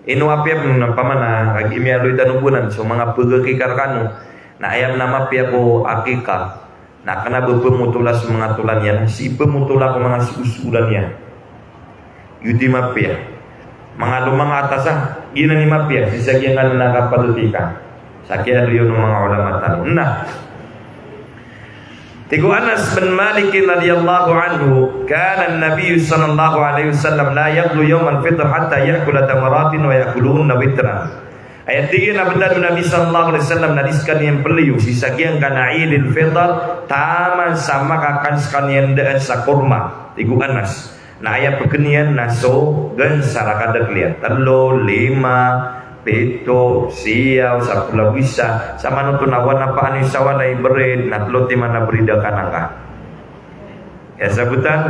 Ino apiya pen na pamana, kagiya miyaaloy tano bo nan, so manga pegakikar kano. Na aya pen a mapiya ko akikah. Na kena ba pemotola so manga tolan iyan, sii pemotola ko manga sosolan iyan. Giyoto i mapiya. Manga lo manga atas a, giyanan i mapiya, sii sa giyangkanan a kapatoti ka. Sa kiyaaloy on o manga ulama tano. Na. Tig o Anas bin Malik radhiyallahu anhu, kana an-Nabi sallallahu alaihi wasallam la yaghdu yawmal fitr hatta ya'kula tamratin wa ya'kuluhunna witran. Aya tig iyan a btad o Nabi sallallahu alaihi wasallam na di sekaniyan peliyo sii sa giyangkanan a Eidil Fitr, taman sa makakan sekaniyan daan sa korma. Tig o Anas. Na aya peken iyan na so gansa a kadakel iyan. Telo, lima, pito, siyaw, sapolo ago isa. Sa manoto na wana paan i sa walay berid, na telo timan a berid a kanangka. Aya sabotan?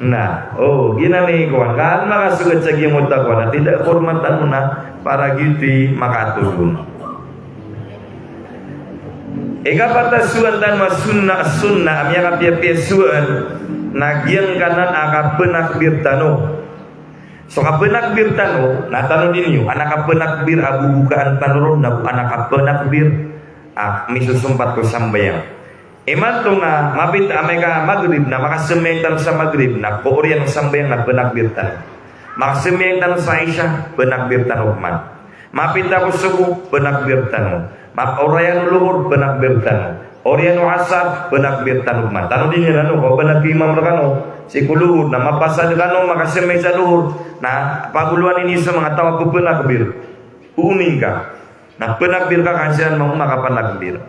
Na, o, giyanan i kowan. Kan makasogat sa giyangkoto a kowan. Na tidak hormatan mo na para giyoto i makatodon. Ikapat a sowaan tano a sunnah, sunnah a miyakapiyapiya sowaan, na giyangkanan a kapenakbir tano. So kapenakbir tano, na tano di niyo, an a kapenakbir a bobokaan tano ron, na an a kapenakbir a misosompat ko sambayang. Imanto na mapita amay ka Maghrib, na makasambayang tano sa Maghrib, na ko oriyan o sambayang na penakbir tano. Makasambayang tano sa Isha, penakbir tano man. Mapita ko Subuh, penakbir tano. Map-, oriyan o Luhur, penakbir tano. Oriyan o Asar, penakbir tano man. Tano di niyan ano, ko ba nag-imam rekano sii ko Luhur, na mapasad kano, makasambayang sa Luhur. Na pagoloan ini so manga taw a pepenakbir. Oning ka. Na penakbir ka, ka siran mambo makapenakbir.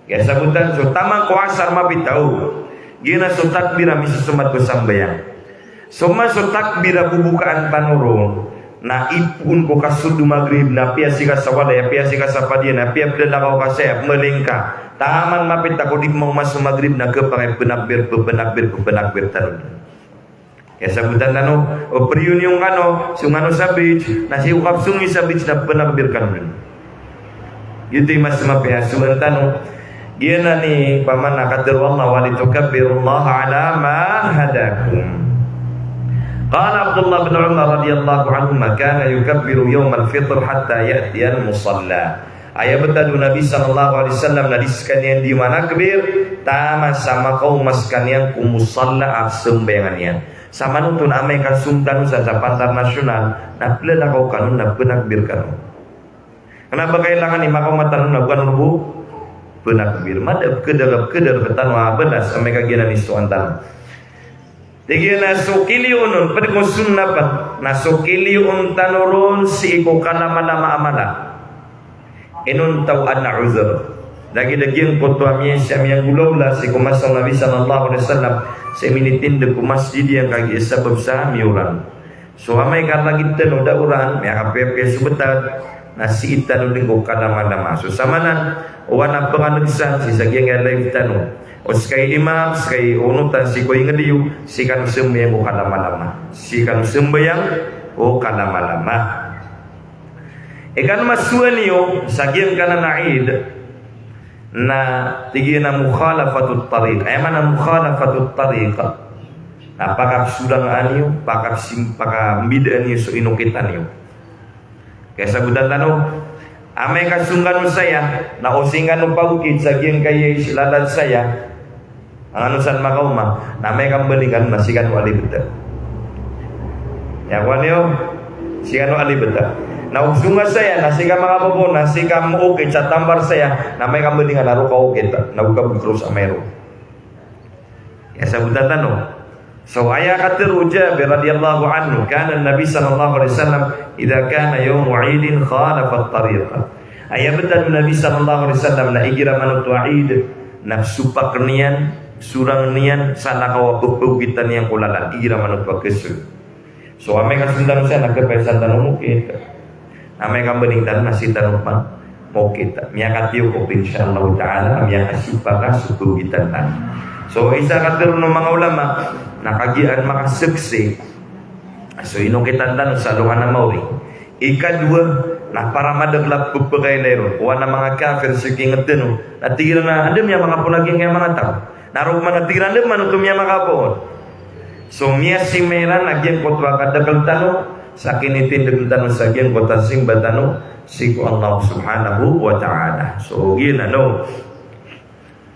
Aya sabotan so taman ko Asar mapita o. Giyanan so takbir a misosompat ko sambayang. So man so takbir a bobokaan tano ron, na ipoon ko kasold o Maghrib, na apiya sii ka sa walay, apiya sii ka sa padiya, na apiya plalakaw ka saya, malingka. Taman mapita ko di maoma so Maghrib, na kepakay penakbir, pepenakbir, pepenakbir tano. Aya sabotan tano, o periunion kano, song kano sa beach, na sii ko kapsong i sa beach na penakbir kano den. Giyoto i mas mapiya a sowaan tano. Giyanan i pamana katharo o Allah, "Walitukabbirullaha ala ma hadakum." Qala Abdullah bin Umar radiyallahu anhuma, kana yukabbiru yawmal fitr hatta ya'tiyal musalla. Aya btad o Nabi sallallahu alaihi wasallam na di skaniyan di manakbir taman sa makaoma skaniyan ko musalla a sambayangan iyan. Sa manoto na amay ka song tano sa, sa pantar nasyonal, na plalakaw kano, na pnakbir kano. Kna ba kailangan i makaoma tano na bo kano bo pnakbir. Mada pkdar, pkdar tano a balas amay ka giyanan i soan tano. Tig iyan a so kiliyoon on, pd ko sunnah pn, na so kiliyoon tano ron sii ko kalamalama a mala. Inonta o adn a uzr. Lagid a giyangkoto a miya-, sa miyanggolawla sii ko masa o Nabi sallallahu alaihi wasallam, sa minitindg ko masjid iyan kagiya sabap sa miyoran. So amay ka lagid tano da oran, miyakapiyapiya so btad, na sii tano dn ko kalamalama. So samanan, o wana pngan'g san sii sa giyangkaya live tano. O ska i imam, ska i onotan sii ko ingd iyo, sii kano sambayang ko kalamalama. Sii kano sambayang ko kalamalama. Ikano masowa niyo sa giyangkanan a Eid, na tig iyan a mukhalafatut tariq. Aya maana mukhalafatut tariq, na pakapsorangaan iyo, pakapsim-, pakambidaan iyo so inokitan iyo. Kasabotan tano, amay ka song kano saya, na o sii kano paokit sa giyangkaya i lalad saya, angkanan san makaoma, na amay ka mbaling kano na sii kano alibta. Aya kowan iyo, sii kano alibta. Na o song ka saya, na sii ka makapopoon, na sii ka maokit sa tambar saya, na amay ka mbaling kano na roo ka okit, na oga bo karo sa amay roo. Aya sabotan tano. So aya katharo o Jabir radiyallahu anhu, kana Nabi sallallahu alaihi wasallam idha kana yawmu Eidin khalafat tariq. Aya btad o Nabi sallallahu alaihi wasallam na igira manoto a Eid, na psopakn iyan, psorangn iyan, salakaw a ppaokitan iyan ko lalad, igira manoto a kasoy. So amay ka song tano saya na kapaisan tano mokit. Amay ka mbaling tano na sii tano pn mokit. Miyakatiyokop insha Allah ta'ala, miyakasipaka so paokitan tano. So isa katharo o manga ulama, na kagiya an makasaksi so inokitan tano sa alongan a maori. Ikadowa, na para madakl a pphakailay ron o wana manga kafir sii ko ingd tano, na tig iran a anda miyamakapoon a giyangkaya manga taw. Na roo man a tig iran a anda manoto miyamakapoon. So miyasimay iran a giyangkoto a kadakl tano sa kinitindg tano sa giyangkoto a simba tano sii ko Allah subhanahu wa ta'ala. So giyanan o.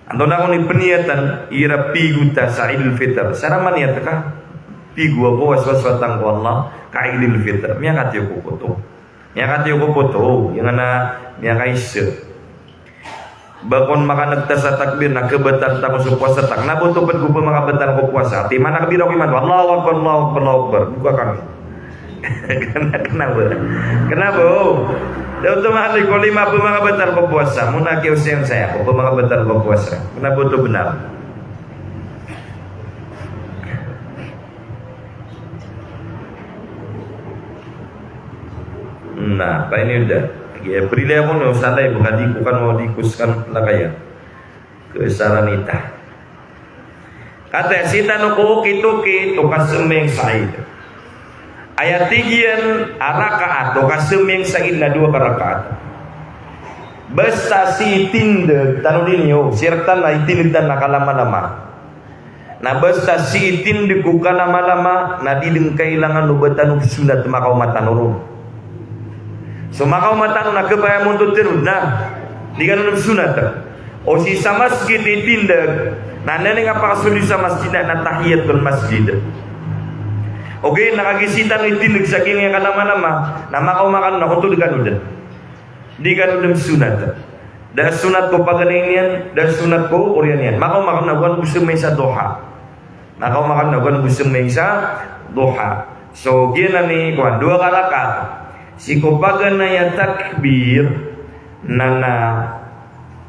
Antonaa kon i pniyatan igira pigo ta sa Eidul Fitr? Sa na maniyat ka, pigo ako, waswas watan ko Allah, ka Eidul Fitr. Miyakatiyokop oto. Miyakatiyokop oto, giyangkanan a miyakaisa. Ba kon makan'g ta sa takbir na khabatan ta ko so powasa ta. Kna ba oto pd ko pmakabatal ko powasa. Ati manakbir ako imanto, Allahu Akbar, Allahu Akbar, Allahu Akbar. Buka kami. Kna, kna ba? Kna ba, o. Da oto malik ko lima pmakabatal ko powasa. Mona kiyosayan saya ko pmakabatal ko powasa. Kna ba oto bnar? Na, paini da. Giya, prilai ako no, salay, baka di ko kano, di ko skano lakaya. Kasaranita. Katii, sii tano ko okit-okit o kasambayang sa Eid. Aya tig iyan a rakaat o kasambayang sa Eid na dowa ka rakaat. Basta sii tindg tano dn iyo, sii rktano a itindg tano a kalamalama. Na basta sii tindg ko kalamalama, na di dn kailangan o ba tano psonat makaoma tano ron. So makaoma tano na khapakay a montot tano, na di kano dn psonat. O sii sa masjid itindg, na anda i kapakasold sa masjid na, na tahiyatul masjid. Ogaid na kagiya sii tano itindg sa giyangkaya kalamalama, na makaoma kano na ontod kano dn. Di kano dn psonat. Da a sonat ko paganay niyan, da a sonat ko oriyan iyan. Makaoma kano na go kano bo sambayang sa duha. Makaoma kano na go kano bo sambayang sa duha. So giyanan i kowan, dowa ka rakaat. Sii ko paganay a takbir na, na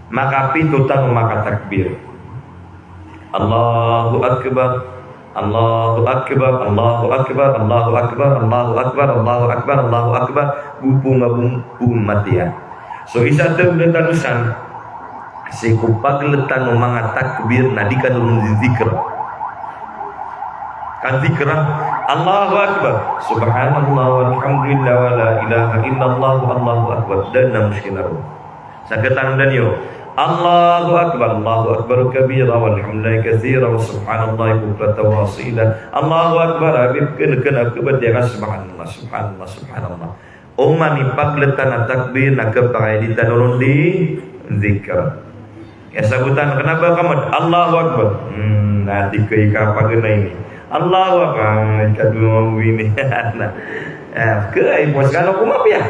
makapito tano makatakbir. Allahu Akbar, Allahu Akbar, Allahu Akbar, Allahu Akbar, Allahu Akbar, Allahu Akbar, Allahu Akbar. Bo pn a bo, bo matiya. So isa tano dn tano san, sii ko pagltan o manga takbir na di kano dn didikr. Kadikr a, Allahu Akbar, Subhanallah, walhamdulillah, wala ilaha illallah, Allahu Akbar. Da dn a mushkil a roo. Sa katan dn iyo, Allahu Akbar, Allahu Akbar kabira, walhamdulillahi kathira, wa subhanallahi bukratan wa asila. Allahu Akbar, habib, kena, kena, kena, kena, subhanallah, subhanallah, subhanallah. Oman i pagletan a takbir na kepakay di tano ron di zikr. Aya sabotan, kena ba ka mad, Allahu Akbar. Hmm, na di ko ika paganay ini. Allahu Akbar, ika dowa ini. Na, eh, ke, ay, pos kano ko mapiya.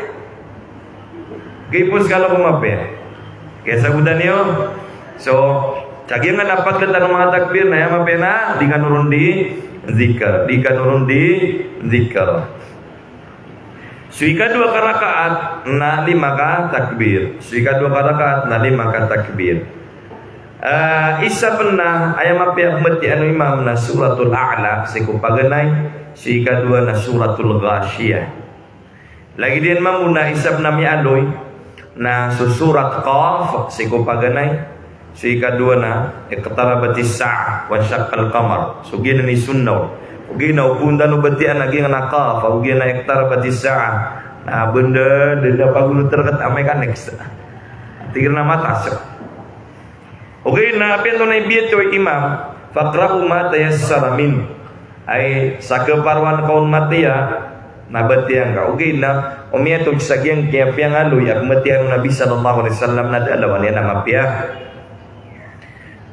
Ke, pos kano ko mapiya. Aya sabotan iyo. So, sa giyanan a pagletan o manga takbir na aya mapiya na di kano ron di zikr, di kano ron di zikr. So ikadowa ka rakaat na lima ka takbir. So ikadowa ka rakaat na lima ka takbir. Ah, isa pen na aya mapiya a pembatiya o imam na Suratul A'la sii ko paganay, so ikadowa na Suratul Ghashiyah. Lagid iyan mambo na isa pen a miyaaloy na so Surat Qaf sii ko paganay, so ikadowa na Iqtarabatis sa'ah wanshaqqal qamar. So giyanan i sunnah. Ogaid na o pon tano batiyaan a giyanan a Qaf, ogaid na Iqtarabatis sa'ah. Na benda, benda pagonoter ket amay ka next. Tig iran a matas. Ogaid na apiya antonaa i biyatiya o imam, faqra'u ma tayassara min. Ay, sa keparoan ka on matiya, na batiyaan ka. Ogaid na o miyatoon sa giyangkaya piyangaloy a pembatiya o Nabi sallallahu alaihi wasallam na da a lawan iyan a mapiya.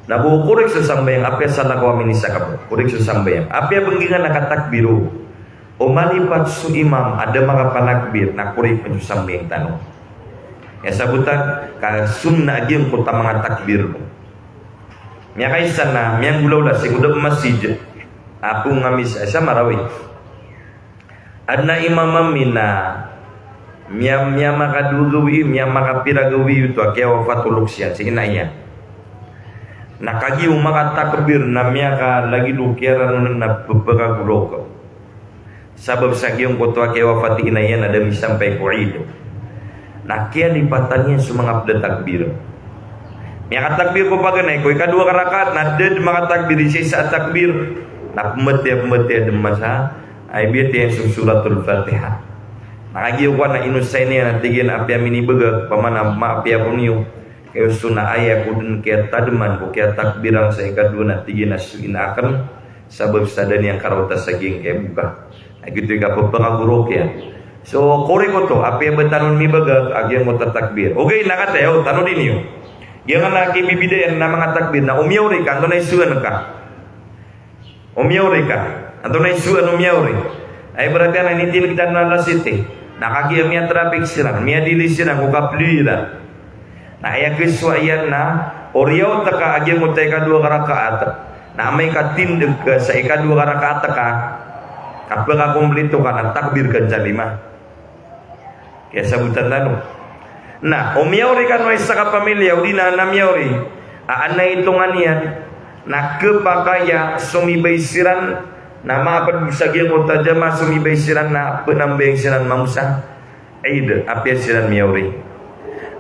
Na bo korek so sambayang, apiya salakaw a minisakap. Korek so sambayang. Apiya benggingan a katakbir o. O malipat so imam a da makapanakbir, na korek so sambayang tano. Aya sabotan, ka sunnah a giyangkoto a manga takbir. Miyakaisa na miyanggolawla sii ko da a masjid. Apo nga misa, isa Marawi. Aden a imam ami na miya, miyamakadowa gawii, miyamakapira gawii oto a kiyawafat o loks iyan, si ina iyan. Na kagiya o makatakbir na miyakalagid o kiyaranonan na pepakagorok. Sabap sa giyangkoto a kiyawafat i ina iyan a da misampay ko Eid. Na kiyalipatan iyan so manga ped a takbir. Miyakatakbir ko paganay, ko ikadowa ka rakaat, na da den makatakbir, isa-isa a takbir. Na pembatiya, pembatiya den masa, ay biyatiya iyan so Suratul Fatihah. Na kagiya kowan na inosay niyan a tig iyan a apiya minibagak, pamana maapiya ko niyo. Kagiya so na aya ko den kiyatademan ko kiyatakbiran sa ikadowa na tig iyan a so ina aken. Sabap sa da niyan karaota sa giyangkaya boka. Na giyoto i kapepakagorok iyan. So, korek oto, apiya ba tano mibagak a giyangkoto a takbir. Ogaid na kataya, o, tano di niyo. Giyanan a kibibidayan na manga takbir na o miyaori ka, antonaa i soan ka. O miyaori ka. Antonaa i soan o miyaori. Ay, berarti anan i tindeg tano na lasiti. Na kagiya miyatrafik siran, miyadili siran ko kapeliyo iran. Na aya kisowa iyan na oriyaw ta ka a giyangkoto a ikadowa ka rakaat. Na amay ka tindeg ka sa ikadowa ka rakaat ka, kapakakomplito ka na takbir ka sa lima. Kiyasabotan tano. Na o miyaori kano a isa ka pamilya odi na aden a miyaori a aden a itongan iyan na kepakay a somibay siran na maped sa giyangkoto a jamaah, somibay siran na penambayang siran mamosa Eid, apiya siran miyaori.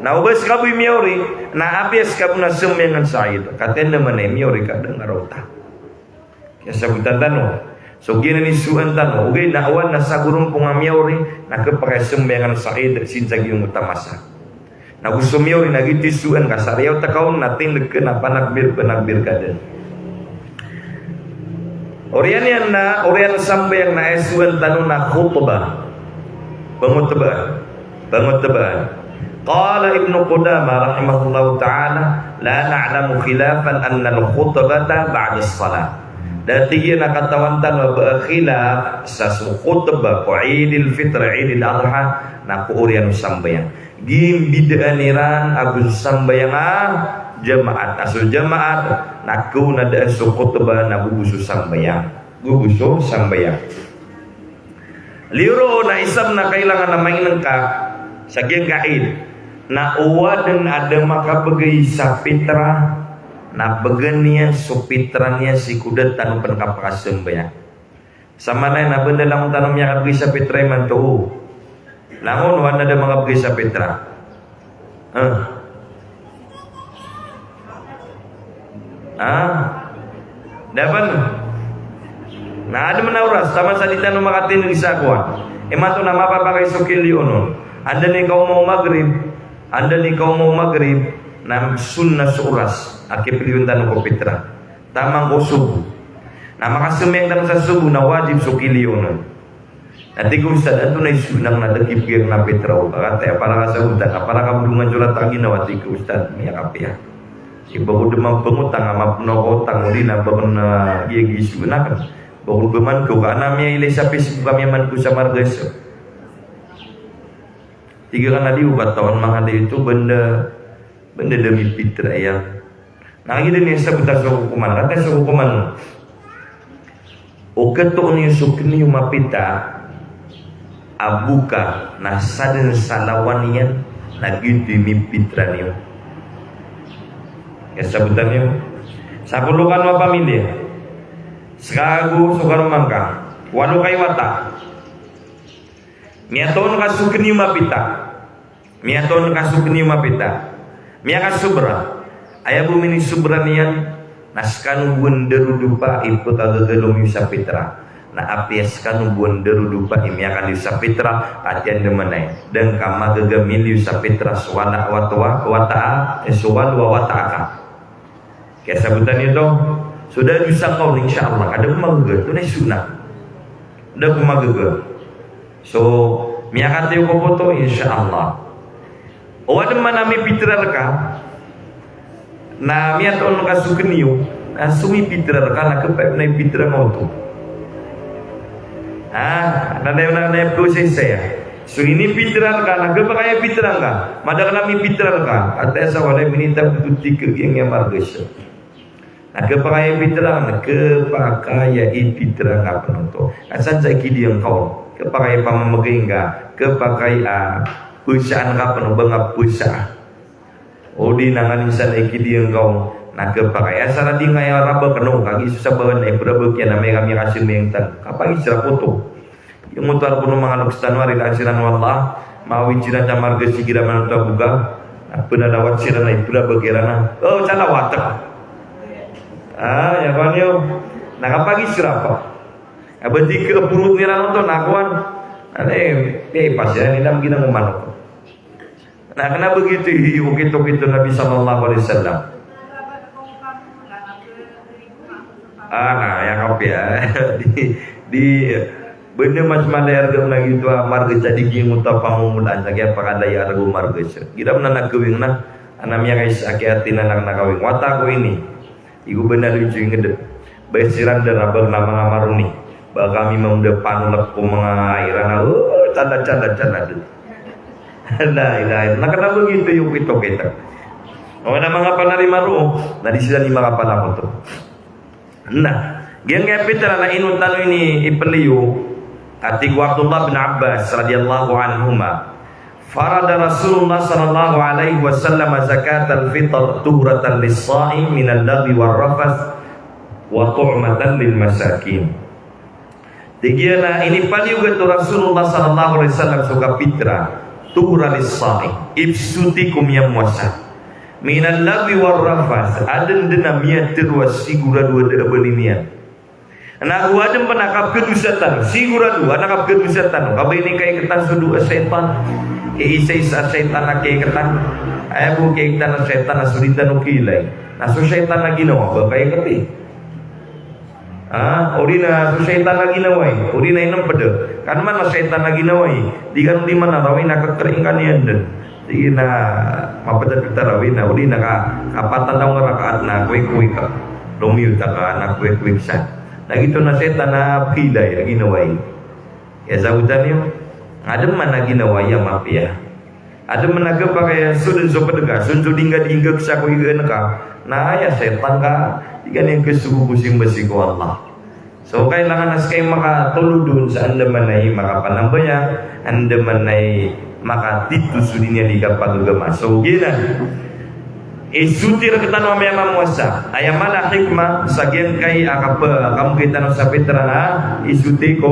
Na o ba seka bo i miyaori, na apiya seka bo na sembayangan sa Eid. Kataya na mana i miyaori ka da ngaraota. Kiyasabotan tano. So giyanan i soan tano. Ogaid na awan na sagorompong a miyaori, na kepakay a sembayangan sa Eid, sii sa giyangkoto a masa. Na go so miyaori na giyoto i soan ka sa riyaw ta ka on na tindeg ka na panakbir, panakbir ka den. Oriyan iyan na, oriyan sambayang na aya soan tano na khutbah. Pengotbaan. Pengotbaan. Qala Ibnu Qudamah rahimahullahu ta'ala, "La na'lamu khilafan annal khutbata ba'das salah." Da tig iyan a katawan tano a ba a khilaf sa so khutbah ko Eidil Fitr, Eidil Adha, na ko oriyan o sambayang. Gimbidaan iran ago so sambayang a jamaat. A so jamaat na kaonaan daan so khutbah na go bo so sambayang. Go bo so sambayang. Liyo roo na isa na kailangan a mainengka sa giyangkai a Eid na o aden a da makabegay sa pitra na begen iyan so pitra niyan sii ko da tano pen kapakasambayang. Sa maana iyan a benda langon tano miyakabegay sa pitra imanto. Langon o aden a da makabegay sa pitra. Eh. Ah. Da pen. Na aden a oras, taman sa di tano makatindeg sa kowan. Imanto na mapapakay so kiliyo on. Anda ni kaoma o Maghrib. Anda ni kaoma o Maghrib. Na sunnah so oras a kipiliyon tano ko pitra. Taman ko sobo. Na makasambayang tano sa sobo na wajib so kiliyonan. Na tig o ustad, antonaa i sunnah na da kipiliyon a pitra o ka? Kataya para ka sa otang, para ka bolongan so rata a ginawa, tig o ustad, miyakapiya. Iba ko da mambo mangotang, a mambo ko otang, odi na ba ko na giya giya sunnah kan. Ba ko da mambo ka, na miyailay sa Facebook a miyaman ko sa margas. Tig ka na di ko katawan manga di ito, banda, banda da mipitra iyan. Na kagiya da niyan sabota so kokoman, rata so kokoman. O katoon iyo so kniyo mapita a boka na sadn sa lawan iyan, na giyoto i mipitra niyo. Kasabotan iyo. Sapolo kano a pamilya. Ska ago so karoma ngka. Walo ka i wata. Miyatoon ka so kniyo mapita. Miyatoon ka so kniyo mapita. Miyakasobra. Aya bo minisobra niyan, na skano bo a ndarodopa i pkagagalom iyo sa pitra. Na apiya skano bo a ndarodopa i miyakal iyo sa pitra, ati andamanaya. Da ngka magagamil iyo sa pitra, so wala wata, wata, eh, so walo a wata aka. Kasabotan iyo oto, so da dosa ngka on, insha Allah. Ka da ko magaga, antonaa i sunnah. Da ko magaga. So, miyakatayo ko poto, insha Allah. O adn man a mipitra rka, na miyatoon ka so kniyo, na so mipitra rka, na kpay pn a ipitra ngka oto. Ah, na, na, na, na, prosesaya. So inipitra rka, na khapakay a pitra ngka. Madakl a mipitra rka. Ati sa walay minita ko tig ka giyangkaya margas. Na khapakay a pitra, na khapakay a ipitra ngka pn oto. Na san sa ikidi ngka on. Khapakay a pamamagay ngka. Khapakay a pzaan ngka pn o ba ngka pzaa. O di na nganin san a ikidi ngka on, na khapakay a sa ra di ngka aya rabakn on, kagiya so sababan na iprabak iyan a amay ka miyakasambayang tano. Kapagizra ko oto. Giyoto a rk o manga loks tano a rilaan siran o Allah, mawid siran sa margas igira man oto a boka, na pnalawat siran a iprabak iran a, o, sa lawat. Ah, aya kaniyo. Na kapagizra pa. A ba di kaporot iran oto, na kowan. Ane, eh, pas iyan, inam ginang o manok. Na kna ba giyoto i okit-okit o Nabi sallallahu alaihi wasallam. Ah, na, aya kapiya. Di, di, banda mas mala i arga on a giyoto a margas a di giyoto a pangomolaan sa kiyapakala i arga o margas. Igira man a nagawing na, a na miyakaisa a kiyatinanak na kawing. Wata ko ini. Igo ba na lucu i ngd. Ba siran da rabag na manga maroni. Ba kami mambo da panolak ko manga iran a, oh, tanda, tanda, tanda. La ilaha illallah. Na kna ba giyoto i okit-okit. O na manga panarima roo, na di siran i makapanakot. Na giyangkaya pitra na ino tano ini ipliyo. A tig o Abdullah bin Abbas radiyallahu anhuma, farada Rasulullah sallallahu alaihi wasallam zakatal fitr tuhratan lis-saim minal laghwi war rafath wa tu'matan lil masakin. Tig iyan a inipaliyogat o Rasulullah sallallahu alaihi wasallam so kapitra, tuhra lis-saim, ipsoti ko miyamowasa. Minal laghwi war rafath, adn dn a miyatharo a sigorado a da a bali niyan. Na go adn pn a kapkhadosa tano, sigorado a na kapkhadosa tano, ka ba ini kaiktan so dowa a shaytan, kaisaisa a shaytan a kaiktan, aya bo kaiktan a shaytan a so di tano kailay. Na so shaytan a ginawa, ba kaikti. Ah, odi na so shaytan a ginawa i, odi na inmpd. Kan man a shaytan a ginawa i, di kan di man a rawi na kakring kan iyan dn. Di na mapd a pitarawih na, odi na ka, kapatan a rakaat na kwik-kwik ka. Lomiyo ta ka na kwik-kwik sa. Na giyoto na shaytan a pkhailay a ginawa i. Aya sabotan iyo, adn man a ginawa i a mapiya. Adn man a khapakay a so dn so pd ka, so dn so dingga-dingga ka sa ko igaan ka, na aya shaytan ka, di ka niyan kasogo ko simba sii ko Allah. So kailangan a ska i makatolod on sa andamanaya i makapanambayang, andamanaya i makatito so di niyan di kapagagama. So giyanan. Isoti rktano a miyamamowasa. Aya maana a hikmah sa giyangkai a kap-, kamgay tano sa pitra na isoti ko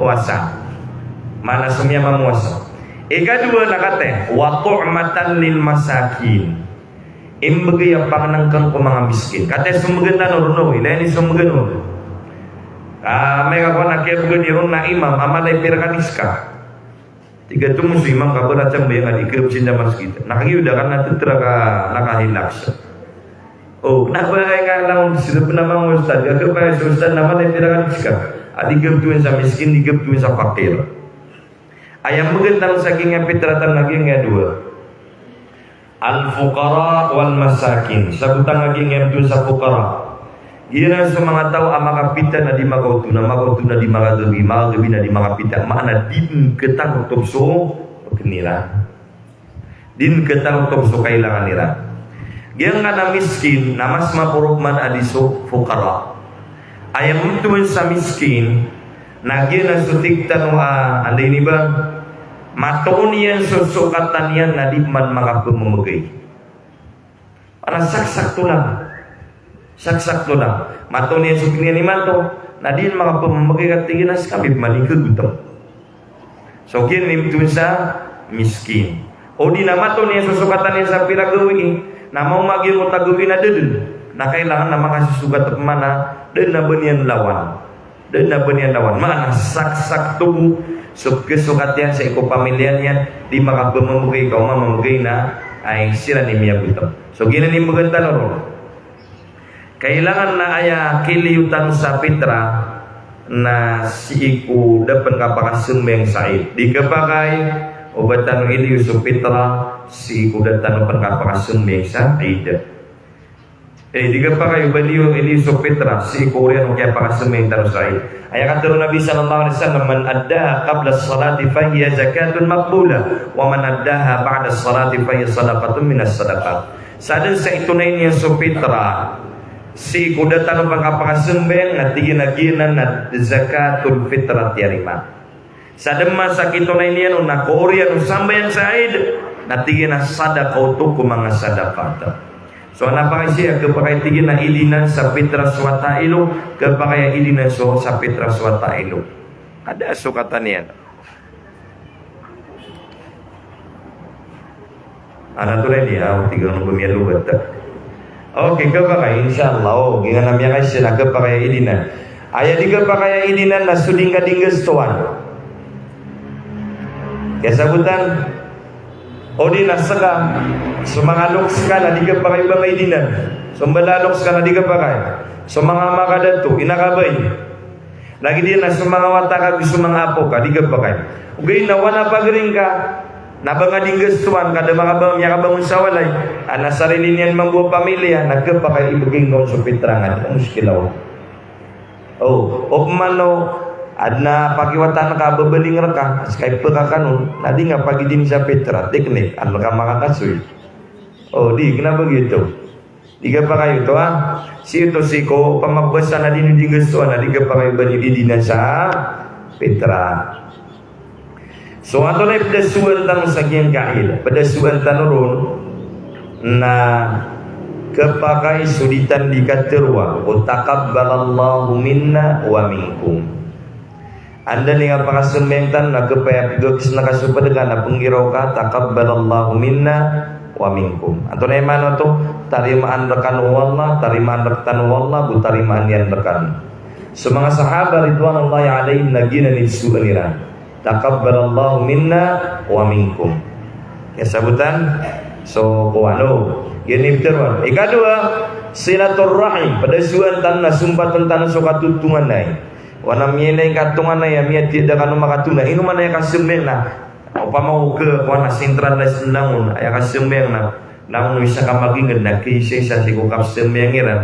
powasa. Maana so miyamamowasa. Ikadowa na kataya, wa tu'matan lil masakin. Imbgay a pangnngkn ko manga miskin. Kataya so mbgan tano ron, ilay niyo so mbgan on. Ah, amay ka kowan a kiyabgan iron na imam, a mala i pira ka niska. Tig a tomo so imam ka ba ra sambayang a di kerep sii sa masgit. Na kagiya da ka na tetra ka, na kahilaks. O, na ba ay nga lang sii na pn a manga ustad, ka ba so ustad na man ay pira ka ska. A di gabtowan sa miskin, di gabtowan sa fakir. Aya mbgan tano sa giya pitra tano na giya dowa. Al-fuqara wal masakin. Sabotan a giya miyabthowan sa fuqara. Giyanan so manga taw a makapita na di makaoto, na makaoto na di makagabi, makagabi na di makapita. Maana di dn katarotob so pkn iran. Di dn katarotob so kailangan iran. Giyangkanan a miskin, na mas maporo pman a di so fuqara. Aya mbthowan sa miskin, na giyanan so tig tano a, anda ini ba? Matoon iyan so sokatan iyan na di man makapmamgay. Maana saksakto lang. Saksakto lang. Matoon iyan so pkn iyan imanto, na di makapmamgay ka tig iyan a skami pman i kagotm. So giyanan i mbthowan sa miskin. O di na matoon iyan so sokatan iyan sa pira gawii, na maoma giyangkoto a gawii na da dn. Na kailangan na makasosokat pman a da dn a ba niyan lawan. Da dn a ba niyan lawan. Maana saksakto bo so pkhasokat iyan sii ko pamilya niyan, di makapmamgay ka o mamamgay na ay siran i miyagotm. So giyanan i mbgan tano ron. Kailangan na aya kiliyo tano sa pitra na sii ko da pn kapakasambayang sa Eid. Di khapakay o ba tano iliyo so pitra sii ko da tano pn kapakasambayang sa Eid. Eh, di khapakay o ba iliyo, iliyo so pitra sii ko oriyan o kiyapakasambayang tano sa Eid. Aya katharo o Nabi sallallahu alaihi wasallam, "Man addaha qabla as-salati fahiya zakatun maqbulah, wa man addaha ba'da as-salati fahiya sadaqatun minas sadaqat." Sadn sa itonay niyan so pitra sii ko da tano pn kapakasambayang, na tig iyan a giyanan na zakatul fitra tiyarima. Sadn man sa kitonay niyan on na ko oriyan o sambayang sa Eid, na tig iyan a sadaqah oto ko manga sadaqah. So na pakay siya, khapakay tig iyan a idinan sa pitra so wata ilo, khapakay a idinan so sa pitra so wata ilo. Ada sokatan iyan. Ana to na ini, ah, tig iyan o ba miyalogat. Okay, khapakay, insha Allah. O, giyanan a miyakaisa na khapakay a idinan. Aya di khapakay a idinan na so di ngka di nggastowan. Kasabotan, o di na ska, so manga loks ka na di khapakay o ba ngka idinan. So mbala a loks ka na di khapakay. So manga ama ka dato, ina ka bai. Lagid iyan na so manga wata ka ago so manga apo ka, di khapakay. Ogaid na o ana pagari ngka, na ba ngka di nggastowan, ka da makabangon, miyakabangon sa walay, a na sarili niyan mambo a pamilya, na khapakay a ibgay ngka on so pitra ngka, di muskila on. O, opama o adn a pakiwatan ka a babaling rka, a ska i pkhakan on, na di ngka pagidin sa pitra, teknik, an rka makakasoy. O, di, kna ba giyoto. Di khapakay oto, ah. Sii oto sii ko pamabasa na di niyo di nggastowan, na di khapakay o ba niyo idinan sa pitra. So antonaa i pdasowan tano sa giyangkai a Eid? Pdasowan tano ron na khapakay so di tano di katharoa o taqabbalallahu minna wa minkum. Anda i kapakasambayang tano na khapakay a pgakisn ka so pd ka na pnggiraw ka, "Taqabbalallahu minna wa minkum." Antonaa i maana oto? Tarimaan rkano o Allah, tarimaan rktano o Allah, go tarimaan iyan rkano. So manga sahaba ridwanullahi alaihim na giyanan i psoon iran. "Taqabbalallahu minna wa minkum." Kasabotan, so kowan o. Giyanan i ptharoon. Ikadowa, silatur rahim. Pdasowan tano na sompatn tano so katotonganay. Oway, na miyailay ngka a tonganay a miyatiyada kano makatona. Ino man aya kasambayang na, opama o ka, kowan a centralized langon, aya kasambayang na, langon o isa ka magingd na kaisaisa sii ko kasambayang iran.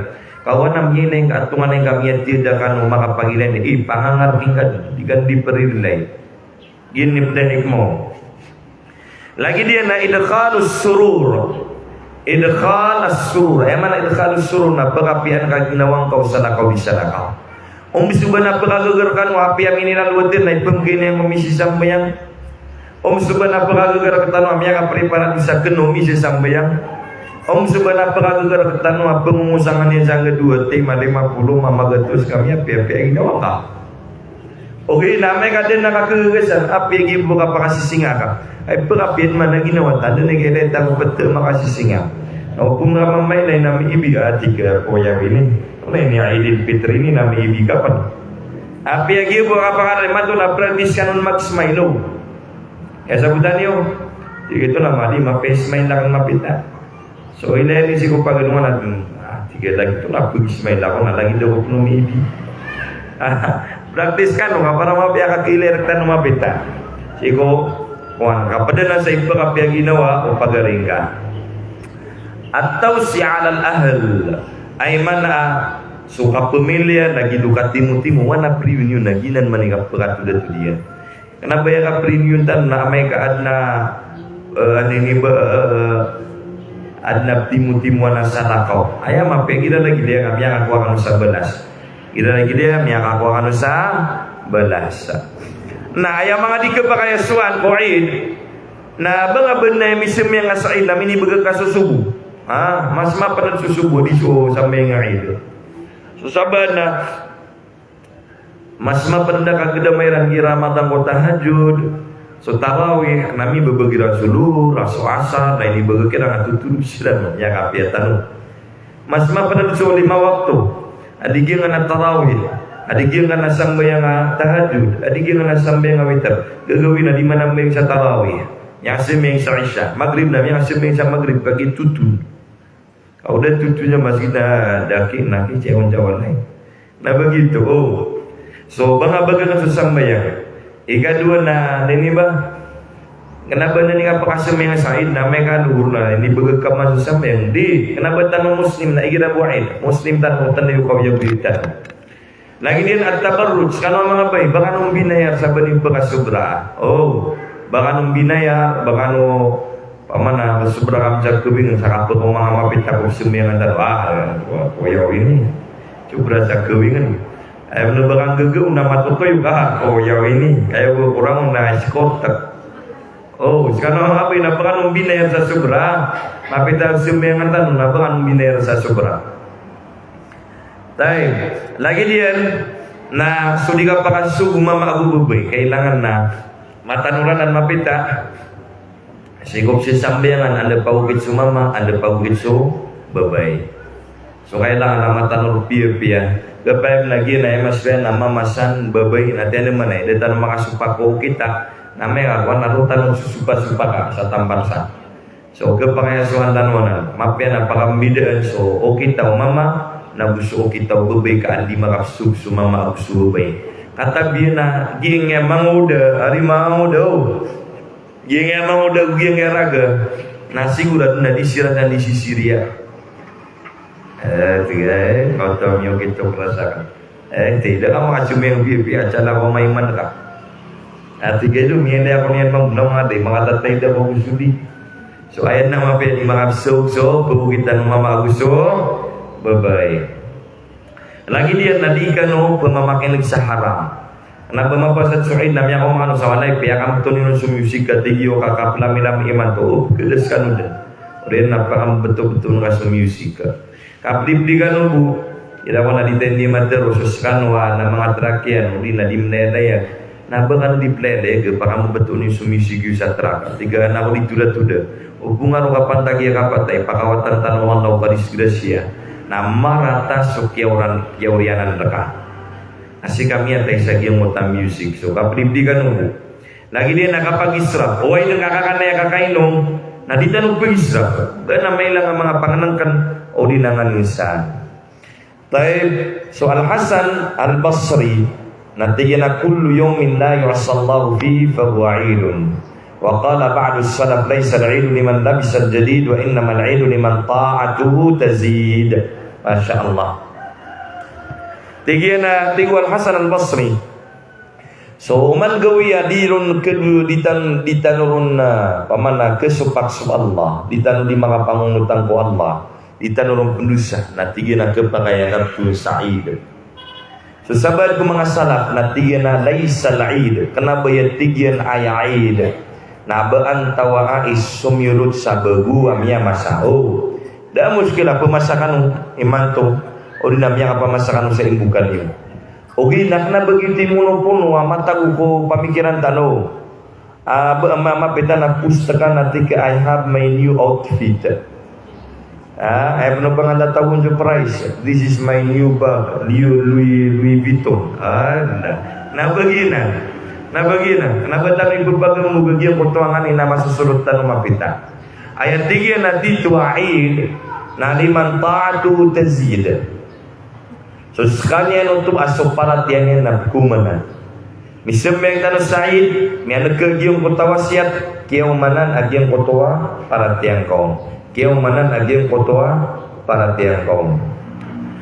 Ka oway, na miyailay ngka a tonganay ngka a miyatiyada kano makapagilay, i pangangarki ngka, di ka di prirlay. Giyanan i pd a hikmah on. Lagid iyan na idkhalus surur. Idkhalus surur. Aya maana idkhalus surur na pkapiyaan ka ginawa ngka o salakaw di salakaw. Om so ba na pkagaga rkano a apiya minilalowadan na ipmbgay niyan ko misisambayang. Om so ba na pkagaga rktano a miyakaprepara di sakn o misisambayang. Om so ba na pkagaga rktano a pngongosangan iyan sa angga dowa timan, lima polo, mamagatos kami, apiya, apiya ginawa ngka. Ogaid na amay ka dn a kakagaga san, apiya giya bo kapakasisinga ka. Ay, pkapiyaan man a ginawa ta, dn a giya ta ko pd a makasisinga. Na opama ka mamailay na miibi, a tig a koya ini. Ona ini a Eidil Fitri ini na miibi ka pn. Apiya giya bo kapakar, imanto na practice kano magsmile o. Aya sabotan iyo, tig iyan oto na madi, mapiya ismail akn mapita. So ilay niyo sii ko paganay na, ah, tig iyan lagid oto na pag-ismail ako na lagid ako pn o mibi. Practice kano ka para mapiya ka kilay rktano mapita. Sii ko, kowan, kapd anan sa ipakapiya ginawa o pagari ngka. At-tawsi'ah 'alal ahl. Aya maana, so kapamilya, lagid o katimotimo, wana priyon iyo na giyanan man i kapakatodatoda iyan. Kna ba aya kapriyon tano na amay ka adn a, eh, ano ini ba, eh, adn a timotimoan a salakaw. Aya mapiya igira lagid iyan a miyakakowa kano sa balas. Igira lagid iyan a miyakakowa kano sa balas. Na aya manga di kapakayasowan ko Eid, na ba nga ba na misembayang sa Eid na minibagak ka so sobo. Ha, mas mapnd so sobo, di so sambayang a Eid. So sabaad na mas mapnd a kagdama iran igira matag ko tahajjud, so tarawih, na mibabagi iran so Lohor, so Asar, na inibagak iran a totoro siran, aya kapiya tano. Mas mapnd so lima wakto a di giyangkanan a tarawih, a di giyangkanan a sambayang a tahajjud, a di giyangkanan a sambayang a witr. Gagawii na di manambayang sa tarawih, miyakasambayang sa Isha, Maghrib na miyakasambayang sa Maghrib, kagiya totoro. Ka o da totoro niyan masgit na da ki, na ki, siya on siya walay. Na begitu, o. So, ba nga bagak ka so sambayang. Ikadowa na, ini ba? Kna ba na ini kapakasambayang sa Eid, na amay ka Lohor na, inibagak ka man so sambayang. Di, kna ba tano Muslim na igira bo Eid. Muslim tano, tano iyo kawiyagoyag tano. Lagid iyan a tabarruj, skano a manga babay, ba kano mbinayar sa ba niyo pkasobra. O, ba kano mbinayar, ba kano, pamana, sobra kami sa kawing, sa kapd ko manga mapita ko sembayang tano. Ah, koyaw ini. Sobra sa kawing. Aya mano ba kano gagaw na matokayo ka, koyaw ini. Kaya ko korang na escort. O, skano a manga babay na ba kano mbinayar sa sobra. Mapita sembayang tano na ba kano mbinayar sa sobra. Tayyib. Lagid iyan, na so di kapakasogo mama ago babay, kailangan na matanoran an mapita. Sii ko pzasambayangan, anda pagokit so mama, anda pagokit so babay. So kailangan na matanor piyapiya. Gapayam na giya na aya masoyan na mama san babay na tiyan man ay, da tano makasopak ko okit a, na amay ka kowan na roo tano sosopasopak sa tambar sa. So, kapakayasowan tano anan, mapiya na pakambidaan so okit o mama, na go so okit o babay ka an di makapsogo so mama ago so babay. Katabiya na, giyangkaya mangoda, ari mangoda, o. Giyangkaya mangoda, giyangkaya raga. Na sigurado na di siran san di sisiriya. Eh, tig iyan, eh, kaoto miyo kito perasakan. Eh, tig iyan, da ka makasombiyang piyapiya, acal ako maiman ka. Ah, tig iyan, do, miyailay ako niyan mambo na manga day, makatatayd ako go sodi. So, aya na mapiya di makapsogo so pagokitan o mama ago so babay. Lagid iyan na di kano pemamakineg sa haram. Na ba mapasad so Eid na miyakaoma kano sa walay, piyakambtoon iyo so music ka tig iyo ka kaplamilami imanto, o, pegades kano den. Oriyan na pakambetobetoon ka so music ka. Kaplibli kano bo, ira ko na di tani matero so sekano a na manga track iyan, odi na di mlayalayag. Na ba kano di playalayag, pakambetoon iyo so music iyo sa track. Tig a na ko di todatoda. O bo nga ro kapantag iyan kapatay, pakawatan tano o Allah o kadisgrasiya. Na marata so kiyaoran, kiyaoriyanan reka. Asi kami atay sa giyangkoto a music. So, kaplibli kano bo. Lagid iyan na kapag-israf. Oway den ka kakan aya kakainom, na di tano pag-israf. Ba na mailang a manga pangenengken, odi na nganin san. Tayyib, so Al-Hasan Al-Basri, na tig iyan a, "Kullu yawmin la yu'assallahu fihi fahuwa 'idun." Wa qala ba'dus salaf, "Laysal 'idu liman labisal jadid, wa innamal 'idu liman ta'atuhu tazid." Masya Allah. Tig iyan a, tig o Al-Hasan Al-Basri, so, oman gawii a di ron kedo, di tan-, di tano ron, ah, pamana kesopak so Allah, di tano di makapangongotang ko Allah, di tano ron pendosa, na tig iyan a kepakay a kato sa Eid. So, sabaad ko manga salaf, na tig iyan a laysal Eid, kena ba aya tig iyan a aya Eid. Na ba antawaa i somiyolot sa bago a miyamasa. O, da a muskil a pemasa kano imanto, odi na miyakapamasa kano sa imbokan iyo. Ogaid na kena ba giyoto i monopono a matago ko pamikiran tano. Ah, ba, ma-, mapita na post ka na tig ka, "I have my new outfit." Ah, aya peno ba nga da tagon so price. "This is my new bag, Louis, Louis, Louis Vuitton." Ah, na. Na ba giyanan. Na ba giyanan, kna ba tano ipphagomog a giyangkoto a nganin a masosolot tano mapita. Aya tig iyan a tito a Eid, na liman ta'atuhu tazid. So skaniyan oto a so paratiyaya niyan na pkhomanan. Misambayang tano sa Eid, miyaneg ka giyangkoto a wasiyat, kiyaomanan a giyangkoto a paratiyaya ngka on. Kiyaomanan a giyangkoto a paratiyaya ngka on.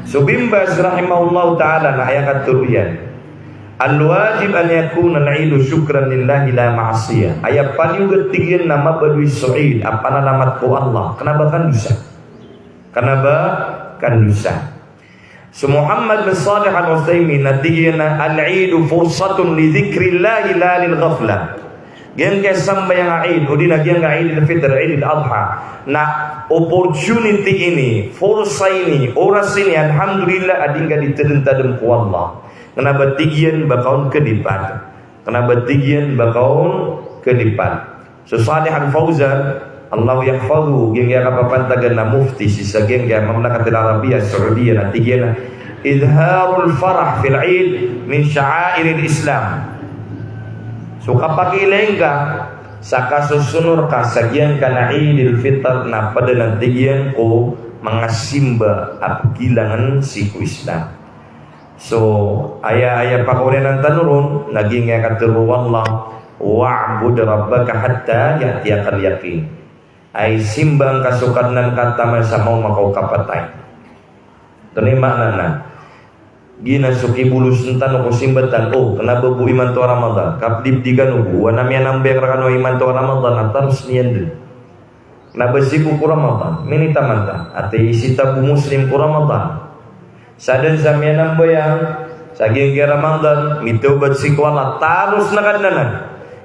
So Bin Baz rahimahullahu ta'ala na aya katharo iyan, al-wajib an yakuna al-Eidu shukran lillahi la ma'siyah. Aya paniyogat tig iyan na mabaloy so Eid a panalamat ko Allah, kna ba kandosa. Kna ba kandosa. So Muhammad bin Salih Al-Uthaymin na tig iyan a, "Al-Eidu fursatun li dhikrillahi la lil ghaflah." Giyangkaya sambayang a Eid, odi na giyangkaya Eid al-Fitr, Eid al-Adha, na opportunity ini, forsa ini, oras ini, alhamdulillah, a di ngka di tadmtadm ko Allah. Kna ba tig iyan ba ka on khadipat. Kna ba tig iyan ba ka on khadipat. So Salih Al-Fawzan, Allahu yahfadhuhu, giyangkaya kapapantagan a mufti sii sa giyangkaya Mamlakat Al-Arabiyyah As-Saudiyyah, na tig iyan a, "Idharul farah fil Eid min sha'airil Islam." So kapakiilay ngka sa kasosonor ka sa giyangkanan a Eid al-Fitr na pd anan, tig iyan, ko manga simba a pgilangan sii ko Islam. So aya, aya pakaoriyanan tano ron na giyangkaya katharo o Allah, "Wa'bud rabbaka hatta ya'tiyakal yaqin." Ay, simba ngka so Kadnan ka taman sa maoma ka o kapatay. Antonaa i maana nan? Giyanan so kibolosn tano ko simba tano, o, kna ba bo imanto a Ramadan, kapdipdi kano bo, o, na miyanambayang rkano imanto a Ramadan, na taros niyan dn. Kna ba sii ko Ramadan, minitaman ta, ati sii ta bo Muslim ko Ramadan. Sadn sa miyanambayang sa giyangkaya Ramadan, mitawbat sii ko Allah, taros na Kadnan anan.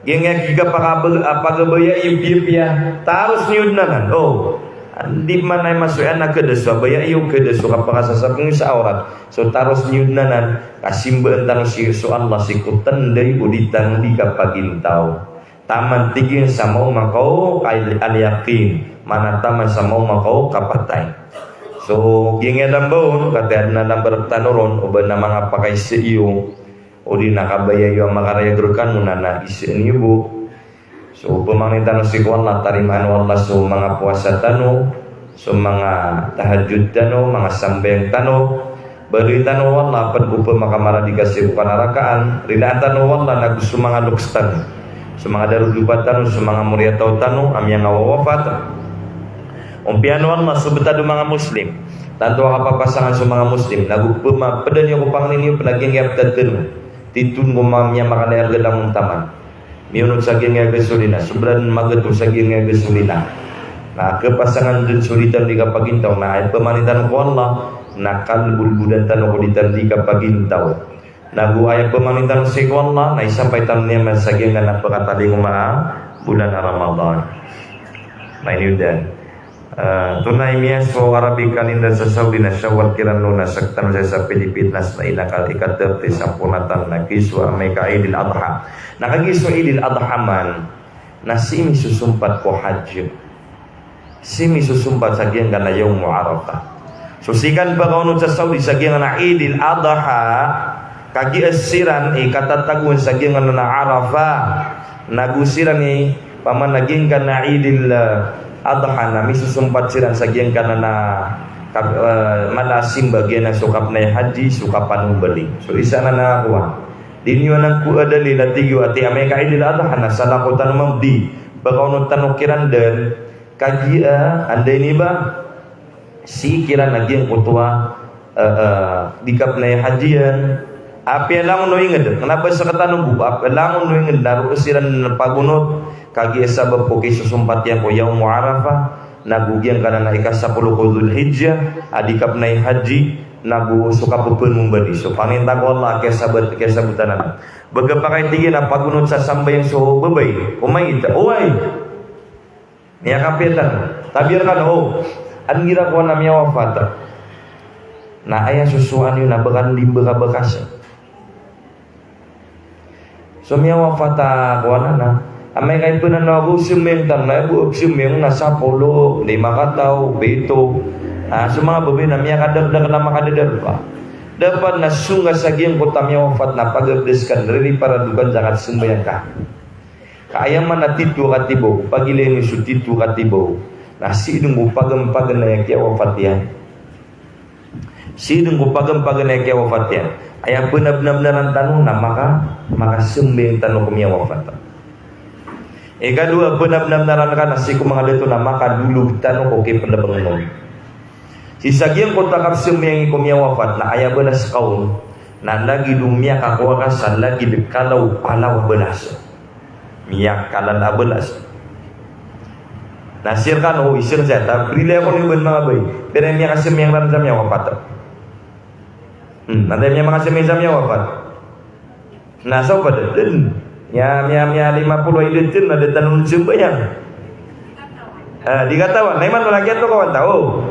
Giyangkaya kikapakab-, a, pagabaya iyo piyapiya, taros niyo dn anan. O, andi pman a masoy anan a kda so abaya iyo, kda so kapakasasapng iyo sa awrat. So taros niyo dn anan, ka simbaan tano sii so Allah sii ko tnday o di tano di kapagintaw. Taman, tig iyan, sa maoma ka o al-yaqin, maana taman sa maoma ka o kapatay. So giyangkaya lamba on, katii adn a lamba rktano ron, o ba na manga pakaisa iyo, odi na kabaya iyo a makarayag rkano na, na isaan iyo bo. So pamangnin tano sii ko Allah, tarimaan o Allah so manga powasa tano, so manga tahajjud tano, manga sambayang tano. Baloy tano o Allah pd ko pmakamaradi ka sii ko kanarakaan. Rinaan tano o Allah nago so manga loks tano, so manga darodopat tano, so manga moriyataw tano a miyangawawafat. Ompiya o Allah so btad o manga Muslim. Tanto a kapapasangan so manga Muslim, nago pma-, pd niyo ko pangnin iyo pn a giyangkaya btad tano. Titho ko manga miyamakalaya a langon taman. Miyonot sa giyangkaya gasolina, sobra dn magato sa giyangkaya gasolina. Na kapasangan dn so di tano di kapagintaw, na aya pamangnin tano ko Allah, na kalbolbodan tano ko di tano di kapagintaw. Nago aya pamangnin tano sii ko Allah, na isampay tano niyan man sa giyangkanan a pkatalingoma a bolan a Ramadan. Maini odan. Eh, antonaa i miyasowa a Arabic calendar sa Saudi na Shawwal kiran, na sktano sa Pilipinas na inakal ika-thirty, samporna tano na giyoto a amay ka Eid al-Adha. Na kagiya so Eid al-Adha man na sii misosompat ko Hajj. Sii misosompat sa giyangkanan a Yawm Arafah. So sii kan pakaonot sa Saudi sa giyangkanan a Eid al-Adha, kagiya siran i katatagoan sa giyangkanan a Arafah. Nago siran i pamana giyangkanan a Eid al-Adha na misosompat siran sa giyangkanan a kap-, eh, mala a simba, giyanan so kapnay haji, so kapanombali. So isa anan a kowan. Di niyo anan ko adali na tig iyo a ati amay ka Eid al-Adha na salakaw tano mambo di pakaonot tano kiran dn. Kagiya, anda ini ba? Sii kiran a giyangkoto a, eh, eh, di kapnay haji iyan. Apiya langon o ingd, kna ba sktano bo, apiya langon o ingd na roo siran pagonot, kagiya sabap ko kisosompat iyan ko Yawm Arafah, nago giyangkanan a ika sapolo ko Dhul Hijjah, a di kapnay haji, nago so kapphanombali. So pangnin ta ko Allah, kiyasabat, kiyasabat anan. Ba ka pakay tig iyan a pagonot sa sambayang so babay, o mayit, oway. Miyakapiya tano. Tabiya rkano, o, an igira kowan a miyawafat. Na aya sosowaan iyo na ba ka dn di mbakabakasa. So miyawafat a kowan anan. Amay ka ipn anan ago sambayang tano na, ago sambayang na sapolo, lima kataw, pito. Ah, so manga babay na miyakadakdak na makadadarpa. Dapat na songa sa giyangkoto a miyawafat na pagabdas ka, ririparado ka, na kasambayang ka. Ka aya maana a tito a katibaw, pagilay niyo so tito a katibaw, na sii dn ko paganapaganay a kiyawafat iyan. Sii dn ko paganapaganay a kiyawafat iyan. Aya pnabnabnaran tano na maka, makasambayang tano ko miyawafat. Ikadowa a pnabnabnaran ka na sii ko manga dato na makadolog tano ko kipndabang on. Sii sa giyangkoto a kapsambayang ko miyawafat na aya balas ka on na lagid o miyakakowa ka sa lagid kalaw, kalaw a balas. Miyakalala a balas. Na sii rkano, o, isir saya, ta, brilay ako niyo bn manga bay. Pira i miyakasambayang ran sa miyawafat? Hmm, antaa i miyakasambayang sa miyawafat? Na so pd dn. Miya, miya, miya lima polo a ida dn na da tano sambayang. Ah, di katawan. Na imanto na giyoto kawan ta, o.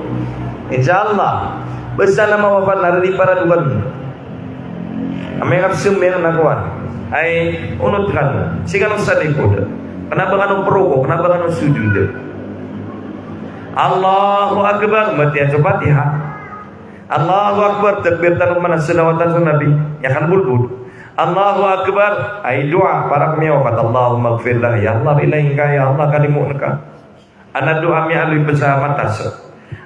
Insha Allah. Basta na mawafat na ririparado kano. Amay ka psambayang na kowan. Ay, onot kano. Sii kano sa likod. Kna ba kano proko, kna ba kano sujud. Allahu Akbar, matiya so Fatiha. Allahu Akbar, takbir tano man a salawatan so Nabi. Aya kalbolbod. Allahu Akbar, ay doa para ko miyawafat. Allahummaghfir lah, ya Allah, rilai ngka, ya Allah, kalimoon ka. Adn a doa miyaaloy pn sa matas.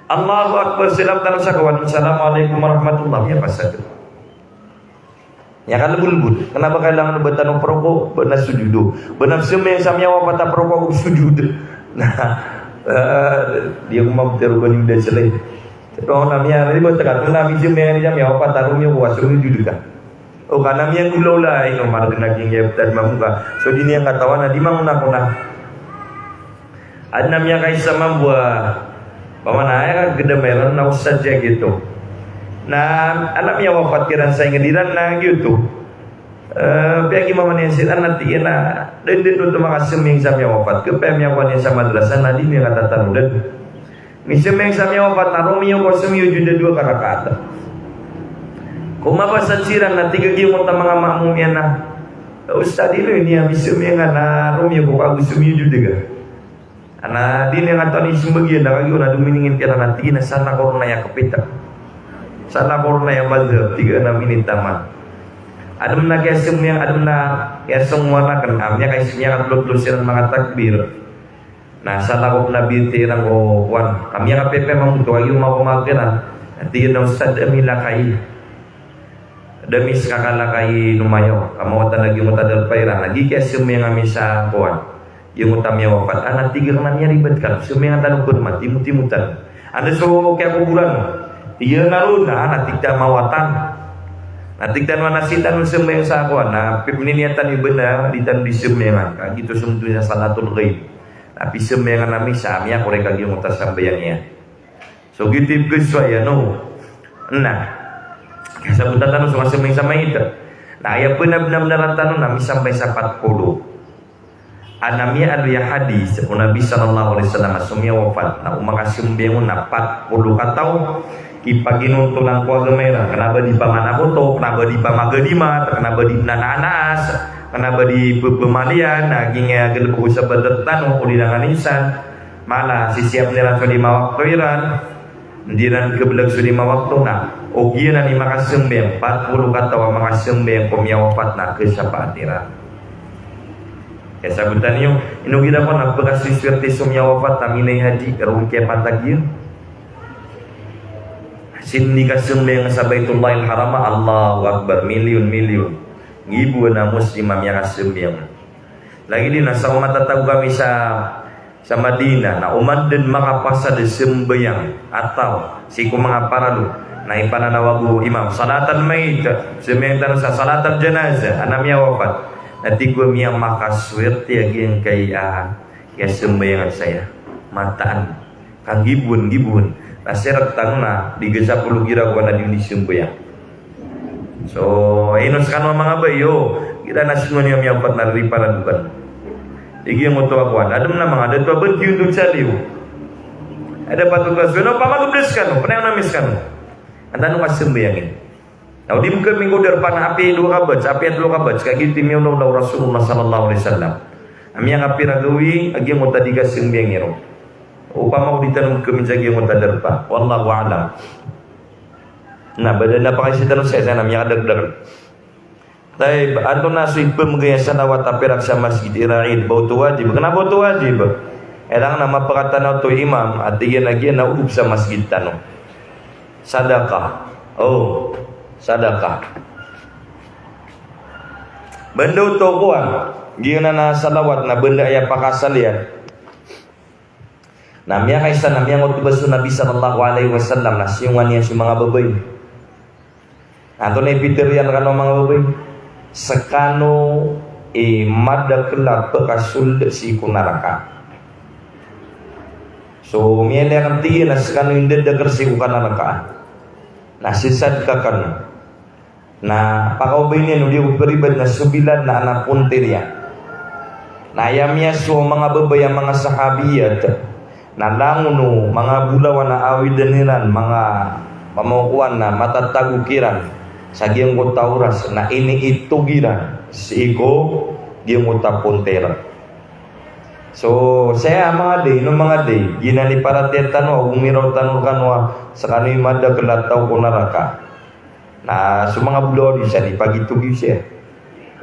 Allahu Akbar, salam tano sa kowan, Assalamu alaikum warahmatullah, miyapasad. Aya kalbolbod, kna ba kailangan o ba tano proko, ba na sujud o. Ba na psambayang sa miyawafat a proko ago sujud. Na, eh, di ako mabtero ba niyo da slay. Pero na miya, di ba, teka, na miya, miya, miya, miyawafat a romiyo ko a sujud ka. O ka na miyanggolawla, ino, margn a giyangkaya btad mambo ka. So di niyan katawan a di mangona-kona. Adn a miyakaisa mambo a, opama na aya kagdam iran na ustadz a giyoto. Na adn a miyawafat kiran sa ingd iran na giyoto. Eh, piyagimama niyan siran na tig iyan a da dn oto makasambayang sa miyawafat. Kpiyamiyakowa niyan sa madrasa na di niyan katatanodan. Misambayang sa miyawafat na romiyo ko sumiyujud a dowa ka rakaat. Ko mabasa siran na tig a giyangkoto a manga maamum iyan a, "Ustadz, ino ini a misambayang ka na romiyo ko kago sumiyujud ka?" Na di niyan katawan i smbag iyan, na kagiya na dominingin kiran na tig iyan a salakaw ron aya kapita. Salakaw ron aya madhab, tig iyan a minitaman. Adn a kiyasambayang, adn a kiyasongowan akn, a miyakais-, miyakatlo-tlo siran manga takbir. Na salakaw na bitiran ko kowan. Ka miyakapiyapiya mambo oto, kagiya mako makiran. Na tig iyan a ustadh, da mi lakay. Da mi ska kalakay i nomayaw, ka mawatan a giyangkoto a darpa iran, na giya sambayang ami sa kowan. Giyangkoto a miyawafat. A, na tig akn a miyaribat ka, sambayangan tano pn man, timotimo tano. Anda so kiyakoboran? Tig iyan a roo, na tig ta mawatan. Na tig tano a na sii tano sambayang sa kowan, na pipniniya tano i bnar, di tano di sambayangan. Ka giyoto somdon sa salatul ghaib. Na pisambayangan ami sa miyakorek a giyangkoto a sambayang iyan. So giyoto i pkhasowa iyan, no? Na kasabotan tano so kasambayang sa mayit. Na aya pnabnabnaran tano na misampay sa pat polo. Adn a miyaaloy a hadis o Nabi sallallahu alaihi wasallam a so miyawafat na o makasambayang on na pat polo kataw, kipaginontolan ko agama iran, kna ba di pamanakoto, kna ba di pamagadima, kna ba di pnanaanaas, kna ba di pphamaliyan, na giyangkaya galbk o sabaad tano, o di langan insan, mala sisiyap iran so lima wakto iran, di iran khablag so lima wakto na, o giyanan i makasambayang, pat polo kataw a makasambayang ko miyawafat na khasapaat iran. Kasabotan iyo, ino gira ko na pkhasosoyrt i so miyawafat na minay haji, roo kiyapantag iyan. Sii dn i kasambayang sa Baitullahil Haram a, Allahu Akbar, milyon-milyon. Nggibo a Muslim a miyakasambayang. Lagid iyan na sa o matatago kami sa, sa Madinah, na oman dn makapasad a sambayang a taw sii ko manga paralo, na ipananawag o imam, salatal mayit, sambayang tano sa salatal janazah, adn a miyawafat. Na tig o miyamakasoyrt a giyangkaya kiyasambayangan saya. Mataan. Ka nggibo on, nggibo on. Na sirat tano na di ga sapolo gira ko na di on di sambayang. So, ino skano a manga bayo, gira na sii niyo miyawafat na ririparado kano. Di giyangkoto a kowan. Adn a manga dato a ba di on doon sa liyo. Adn a patot a so, ino pamagabdas kano, panayaw na mi skano. Antaa no kasambayangin. Na o di mkami ko darpa na apiya dowa ka bats, apiya tlo ka bats, ka giyoto i miyaolaola o Rasulullah sallallahu alaihi wasallam a miyakapira gawii a giyangkoto a di kasambayangi ron. Opama o di tano mkami sa giyangkoto a darpa. Wallahu a'lam. Na ba da na pakaisa tano saya, saya na miyakadakdakl. Tayyib, antonaa so ipmbgay a salawat a pirak sa masgit iran a Eid, ba oto wajib? Kna ba oto wajib. Iran na mapakatana oto imam a tig iyan a giya na ogop sa masgit tano. Sadaka. O, sadaka. Banda oto kowan, giyanan a salawat na banda aya pakaasal iyan. Na miyakaisa na miyangotba so Nabi sallallahu alaihi wasallam na siyongan iyan so manga babay. Na antonaa i pitharo iyan rkano a manga babay? Skano i madakl a pkasold sii ko naraka. So miyailay akn, tig iyan, a skano i ndadakl sii ko kanaraka. Na sisad ka kano. Na pakaobay niyan o di ako pribad na so Bilal na anak o Pontir iyan. Na aya miyasowa o manga babay a manga sahabiyat na langon o manga bolawan a awidan iran, manga pamaokowan na matatago kiran sa giyangkoto a oras na iniitog iran sii ko giyangkoto a Pontir. So saya, manga day, ino manga day, giyanan i paratiyaya tano a gomiraw tano rkano a skano i madakl a taw ko naraka. Na so manga bolawan di sa di pagitog iyo siya.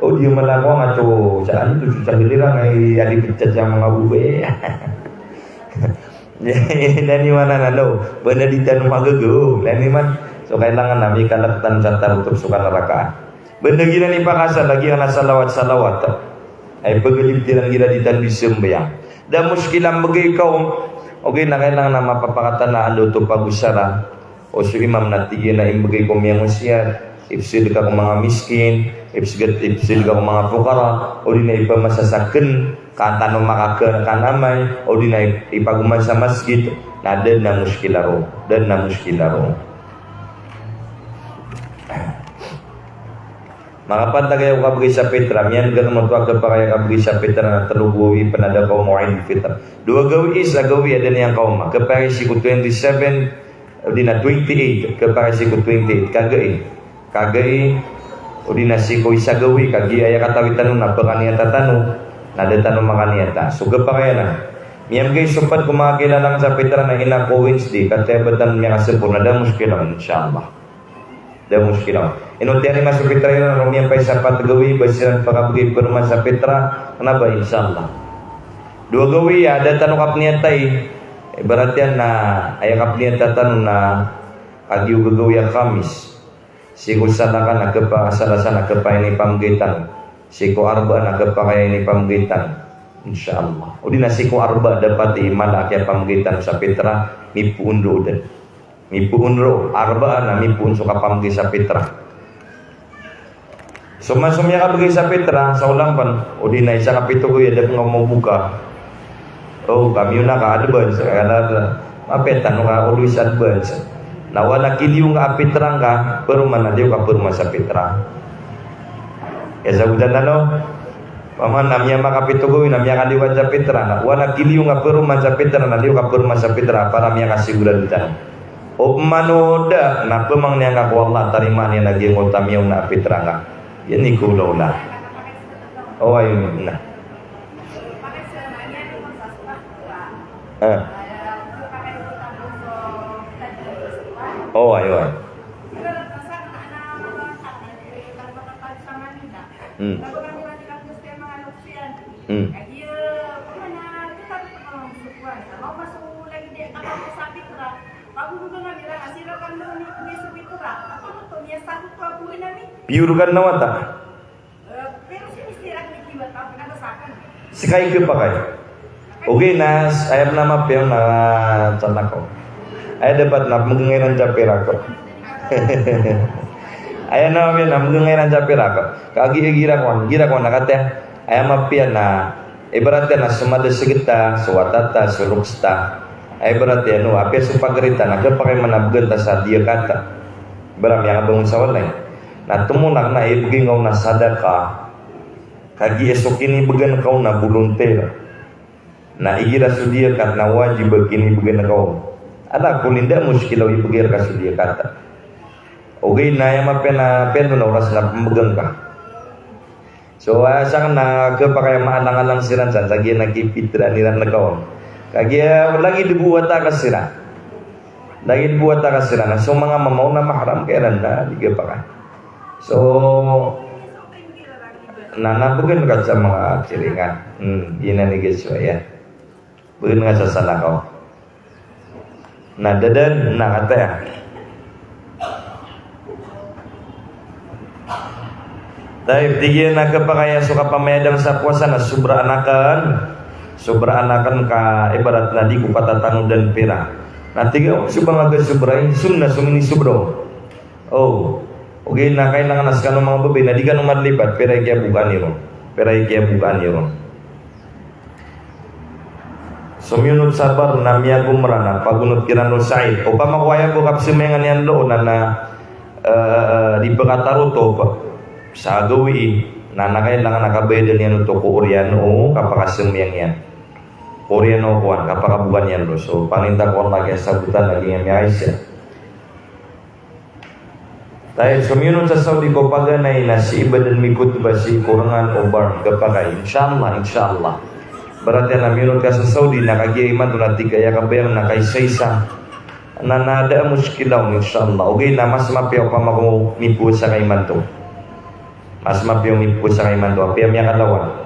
O di mala ko nga to sa ano to, so sa gilira nga i alibit sa manga bobay. Lani man ano, ba na di tano magagaw. Lani man, so kailangan na mikalk tano sa tarotop so kanarakaan. Banda giyanan i pakaasal, lagid anan a salawat-salawat. Ay pagalibiran igira di tano di sambayang. Da muskila mbgay ka on. Ogaid na kailangan na mapapakatana anda oto pagosara o so imam na tig iyan a imbgay ko miyangosiyat, ipsdka ko manga miskin, ipsgd, ipsdka ko manga fukara, odi na ipamasa sa kn, ka an tano makakn amay, odi na ip-, ipagoman sa masgit, na da dn a muskila roo, da dn a muskila roo. Makapantag aya ko kabgay sa pitra, miyan'g akn oto a khapakay a kabgay sa pitra na tlo gawii pn a da kaoma o Eid Fitr. Dowa gawii sa gawii a da niyan kaoma. Khapakay sii ko twenty-seven, odi na twenty-eight, khapakay sii ko twenty-eight, kagai. Kagai, odi na sii ko isa gawii, kagiya aya katawi tano na pkaniyata tano, na da tano makaniyata. So khapakay anan. Miyamgay so pd ko manga kilalang sa pitra na ina ko Wednesday, kataya ba tano miyakasbor, na da muskila, insha Allah. Da muskila. Ino tiyan i maso pitra iran, ino miyampay sa pat gawii, ba siran pakabgay pman sa pitra, kna ba, insha Allah. Dowa gawii a da tano kapniyatay, ibarat iyan na, aya kapniyata tano na, kagiya gawii a Khamis. Sii ko Salasa na khapa-, Salasa na khapakay a inipamgay tano. Sii ko Arbaa na khapakay a inipamgay tano. Insha Allah. Odi na sii ko Arbaa dapat i mala a kiyapamgay tano sa pitra, mipoon roo dn. Mipoon roo, Arbaa na mipoon so kapamgay sa pitra. So maso miyakabgay sa pitra, sa olan pn, odi na isa ka pito gawii a da pn ka maboka. O, kami on na ka advance, kna, mapiya tano ka always advance. Na oway na kiliyo ngka a pitra ngka, paroman na liyo ka paroman sa pitra. Aya sabotan tano, paman na miyamakapito gawii na miyakaliyo ka sa pitra, na oway na kiliyo ngka paroman sa pitra, na liyo ka paroman sa pitra, para miyakasigurado tano. O pman o da, na pmangni ngka ko Allah, tarimaan iyan a giyangkoto a miyaona a pitra ngka. Giya i kolaola. Oway, na. Ah. Oway, oway. Hmm. Hmm. Pure kan na wata. Ska i khapakay. Ogaid na, aya pn a mapiya na, tana ko. Aya dapat na pmgngay ran sa pirak. Aya na mapiya na pmgngay ran sa pirak. Kagiya igira ko, igira ko na kataya. Aya mapiya na, ibarat iyan na so mada sgta, so wata ta, so loks ta. Aya ibarat iyan, o, apiya so pagari ta na khapakay man a bgan ta sa diyakata. Bara miyakabangon sa walay. Na tomo na kna a ibgay ngka on a sadaka. Kagiya so kinibgan ka on na bolontir. Na igira so diyakat na wajib a kinibgan ka on. Ala kulli, da muskila o ibgay rka so diyakat. Ogaid na aya mapiya na, piya on na oras na pmbgan ka. So, aya sakn na khapakay a maalang-alang siran san, sa giya na kipitraan iran rka on. Kagiya lagid bo wata ka siran. Lagid bo a taka siran na so manga mama on na mahram ka iran na di kapakay. So, na, na bgan ka sa manga kiringan. Hmm, giyanan i gets ko, aya. Bgan ka sa salakaw. Na da dn, na kataya. Tayyib, tig iyan a kapakay a so kapamayadan sa powasa na sobraan akn. Sobraan akn ka ibarat na di ko katatanodan pira. Na tig iyan, so ba nga kasobra i, sunnah so minisobra on. O, ogaid na kailangan a skano manga babay na di kano madlipat, pira i kiyabokaan iyo ron. Pira i kiyabokaan iyo ron. So miyonot sa bar na miyagomra na pagonot kiran o sa'id. Opama ko aya bo kapzambayangan iyan roo na, na, eh, di pkatarotop sa gawii, na, na kailangan a kabayadan iyan oto ko oriyan o kapakazambayang iyan. Ko oriyan o kowan, kapakabokaan iyan roo. So, paninta ko Allah kiyasabotan a giya miyakaisa. Tayyib, so miyonot sa Saudi ko paganay na sii ba dn mikhotbah sii ko rngan o barn, kapakay. Insha Allah, insha Allah. Ibarat iyan na miyonot ka sa Saudi na kagiya imanto na tig ka aya kabayang na kaisaisa. Na, na da a muskila on, insha Allah. Ogaid na mas mapiya opama ko mipowasa ka imanto. Mas mapiya o mipowasa ka imanto. Apiya miyakalawan.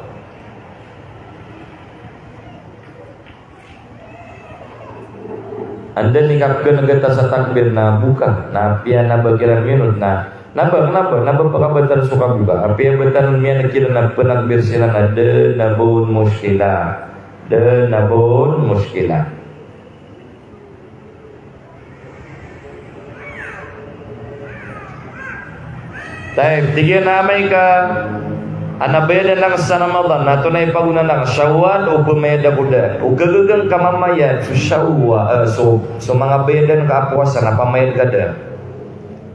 Anda i kapknggta sa takbir na boka, na apiya na ba kiran miyonot na, na ba, na ba, na ba pkabatal so kaboka, apiya ba tano miyan'g kiran na pnakbir siran na da, na ba on muskila. Da, na ba on muskila. Tayyib, tig iyan a amay ka, a na bayadan akn sa Ramadan, na antonaa i pagonan akn, Shawwal o pamayad ako daan. O gagaga ngka mamayad so Shawwal, eh, so, so manga bayadan ka a powasa na pamayad ka daan.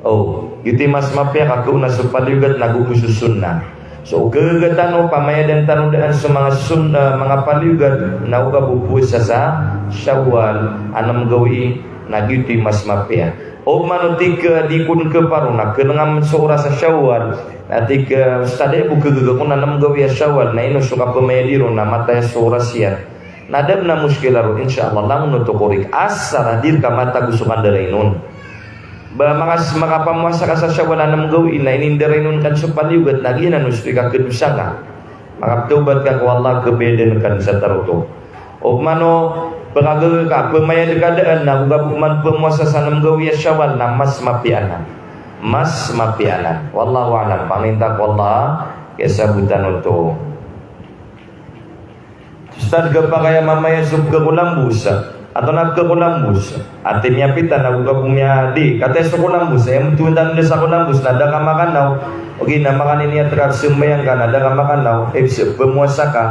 O, giyoto i mas mapiya ka kaona so paliyogat na go ko so sunnah. So, gagaga tano, pamayadan tano daan so manga sunnah, manga paliyogat, na oga bo powasa sa Shawwal, anm gawii, na giyoto i mas mapiya. Opama o tig ka di kon kaparo na kn'gam so oras sa Shawwal, na tig ka, Ustadh, aya bo kagaga ko na anm gawii a Shawwal, na ino so kapamayadi ron na mataya so oras iyan. Na da dn a muskila ron, insha Allah, langon oto ko rik. Asar a di rka matago so kandarainon. Ba maka, makapamowasa ka sa Shawwal anm gawii na inindarainon ka dn so paliyogat na giyanan osto i kakhadosa ngka. Makapthawbat ka ko Allah, khabayadan ka dn sa tarotop. Opama o pkhagaga ka, phamayad ka daan na go ka bo man phamowasa sa anm gawii a Shawwal na mas mapiya anan. Mas mapiya anan. Wallahu a'lam. Paninta ko Allah, kiyasabotan oto. Ustadh, kapakay a mamayad so pkhakolambos. Antonaa pkhakolambos? Ati miyapita na go ka bo miyadi. Kataya so kolambos, aya mthowan tano dn sa kolambos na da ka makanaw. Ogaid na makaniniyat ka, sambayang ka na da ka makanaw. Ibs, phamowasa ka,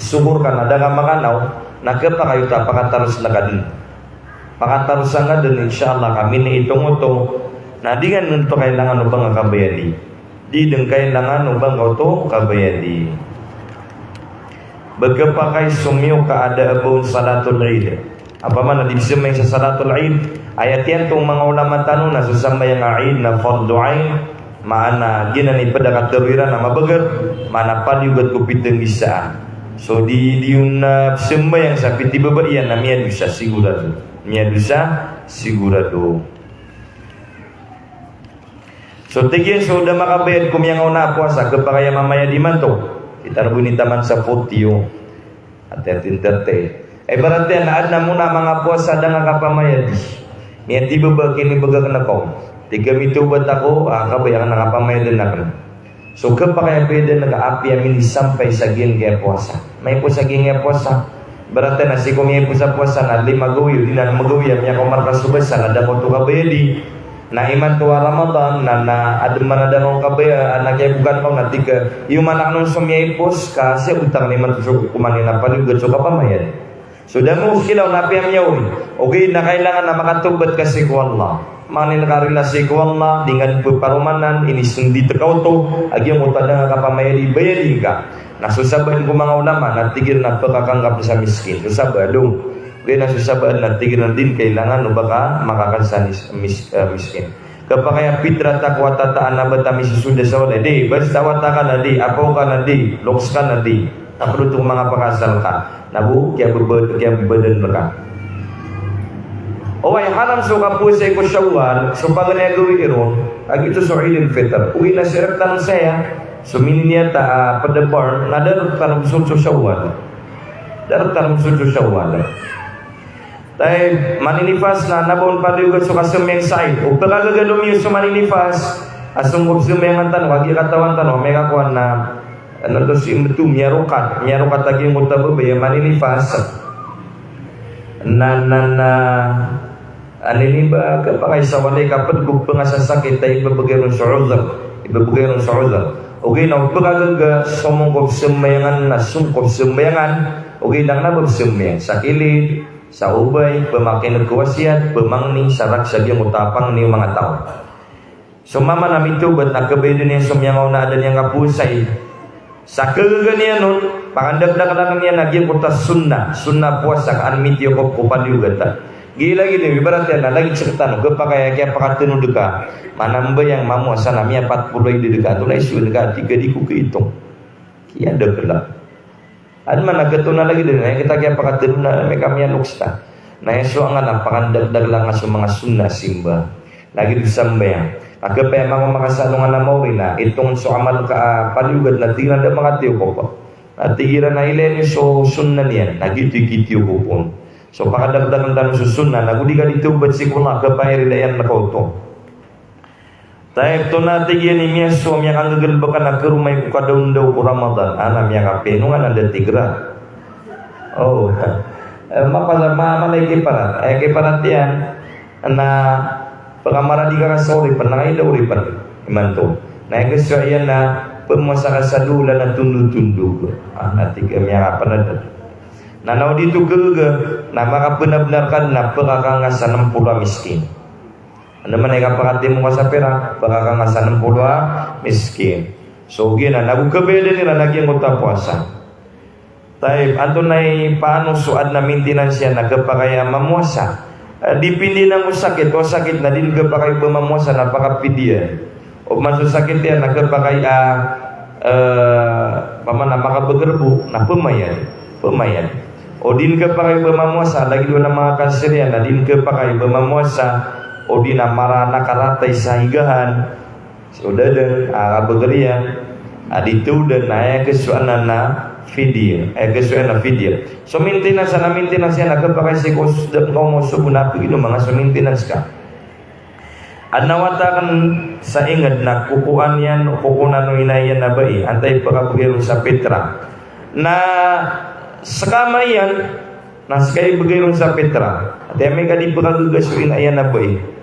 sohor ka na da ka makanaw. Na kapakay oto a pakataros ngka dn. Pakatarosan ka dn, insha Allah, ka miniitong oto. Na di ngka dn oto kailangan o ba ngka kabayadi. Di dn kailangan o ba ngka oto kabayadi. Ba kapakay so miyoka a da a ba on Salatul Eid. Opama na di pzambayang sa Salatul Eid, aya tiyanto o manga ulama tano na so sambayang a Eid na fardu ain, maana giyanan i pd a katharo iran a mabager, maana paliyogat ko pitnggisaan. So di, di on, ah, pzambayang sa pitibaba iyan na miyadosa sigurado. Miyadosa sigurado. So tig iyan so da makabayad ko miyangaona a powasa, kapakay a mamayad imanto. Kita roo bo ini taman sa forty o. Ati, ati, ati, ati. Ibarat iyan na adn a mona a manga powasa a da nga kapamayadi. Miyatibaba, kinibagak na kaw. Tig ka mitawbat ako, ah, kabaya akn a kapamayadn akn. So kapakay a bayadn ka apiya minisampay sa giyangkaya powasa. Maipos sa giyangkaya powasa. Ibarat iyan na sii ko miyaipos a powasa na lima gawii, odi na anm gawii a miyakaoma rka so basa na da ka oto kabayadi. Na imanto a Ramadan na, na adn man a da nga on kabaya, na kiyabokaan ka on na tig ka, iyo man akn on so miyaipos ka, sii a botang na imanto so kokoman iyan a paliyogat so kapamayad. So da mo kilaw na apiya miyaori. Ogaid na kailangan na makatawbat ka sii ko Allah. Maana niyan na karila sii ko Allah, di nga dn pparomanan, inisndit ka oto, a giyangkoto a da nga kapamayadi, bayadi ngka. Na so sabaad ko manga ulama na tig iran na pkakanggap sa miskin. So sabaad o. Ogaid na so sabaad na tig iran a di dn kailangan o ba ka makakan sa mis-, mis-, eh, miskin. Kapakay a pitra ta ko a tataan a ba ta misosoda sa walay. Di, basta wata ka na di, apaw ka na di, loks ka na di. Na pd oto ko manga pakaasal ka. Na bo, kiyababa-, kiyababadn rka. Oway, haram so kapowasai ko Shawwal, so paganay a gawii ron, a giyoto so Eidul Fitr. Ogaid na sii rktano saya, so mininiyat a, ah, pd a Barn, na da rktano so, so Shawwal. Da rktano so, so Shawwal. Tayyib, maninifas na, na ba on paliyogat so kasambayang sa Eid. O pkagaga lomiyo so maninifas, a song ko pzambayangan tano, kagiya katawan tano, amay ka kowan na, ano to si mbeto, miyarokat, miyarokat a giyangkoto a babay a maninifas. Na, na, na, anini ba, khapakay sa walay kapd ko pngasasakit a ibebegay ron so udhr. Ibebegay ron so udhr. Ogaid na o pkagaga, somong ko pzambayangan na song ko pzambayangan. Ogaid na kna ba pzambayang sa kilid, sa obay, pmakin'g ko wasiyat, pmangni, sa rak sa giyangkoto a pangni o manga taw. So mama na mitawbat na kabaya dn iyan so miyangaona a da niyan kapowasai. Sa kagaga niyan on, pakandakdaklan iyan a giyangkoto a sunnah, sunnah powasa ka an mitiyokop ko paliyogat. Giya lagid iyan, ibarat iyan na lagid sktano, khapakay a kiyapakatnod ka, manambayang, mamowasa na miyapat polo a idad ka, antonaa i sowaan ka, tig ka di ko kaitong. Kiyadakla. Adn man a khatoon a lagid iyan, na aya kita kiyapakatnod na amay ka miyaloks ta. Na aya so angka na pakandakdaklan nga so manga sunnah a simba. Lagid o sambayang. Ka khapakay a manga makasalongan a maori na, itong so amal ka, ah, paliyogat na tig iran da makatiyokop. Na tig iran a ilay niyo so sunnah niyan, na giyoto i kitiyokop on. So pakadakdaklan tano so sunnah, na go di ka di tawbat sii ko Allah, khapakay a iridayan rka oto. Tayyib, tonaa tig iyan i miyasowa, miyakanggagalbk a karomay ko kadaondaw ko Ramadan. Ana miyakapiya ino nga na da tig ra. Oh. Eh, mapasa, ma, mala i kiparat. Eh, kiparat iyan na pkamaradi ka ka sa oripn, na kailay oripn. Imanto. Na aya kasowa iyan na pmowasa ka sa dowa olan a tondotondog. Ah, na tig a miyakapanad. Na na o di oto kagaga, na makabnabnar ka dn a pkakanga sa nm polo a miskin. Anda man i kapakatimo ka sa pirak, pkakanga sa nm polo a miskin. So giyanan, na go kabayadan iran a giyangkoto a powasa. Tayyib, antonaa i paano so adn a maintenance iyan na khapakay a mamowasa? Eh, dipindi na ko sakit, o sakit na di dn khapakay ba mamowasa na pakapidya. O man so sakit iyan na khapakay a, eh, pamana makabagrbo, na pmayad. Pmayad. O di dn khapakay ba mamowasa, lagid o na manga cancer iyan, na di dn khapakay ba mamowasa, o di na marata a karatay sa higaan, so da dn, a, kabagr iyan, a, di tawdan, na aya kasowa anan na fidya. Aya kasowa anan na fidya. So maintenance, na maintenance iyan, na khapakay sii ko s-, da, ko mo so bo na pagino manga so maintenance ka. Adn a wata akn sa ingd na kokowan iyan, kokowan o ina iyan a bai, antaa i pkabgay ron sa pitra. Na ska man iyan, na ska i bgay ron sa pitra. Ati amay ka di pkagaga so ina iyan a bai.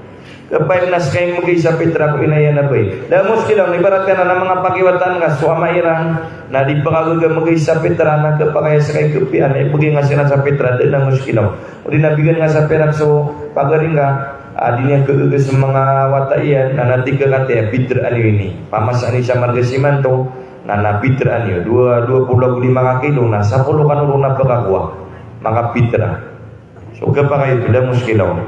Khapakay na ska i mbgay sa pitra ko ina iyan a bai. Da muskila on, ibarat ka na manga pakiwatan ka so ama iran, na di pkagaga mbgay sa pitra, na khapakay a ska i kapiya na ibgay nga siran sa pitra, da na muskila on. O di na bigan nga sa pirak so pagari ngka, a, di niyan kagaga so manga wata iyan, na na tig ka katii a pitraan iyo ini. Pamasaan iyo sa marga simanto, na, na pitraan iyo. Dowa, dowa polo ago lima ka kilo, na sapolo kano ron na pkakowa. Makapitra. So, khapakay oto, da muskila on.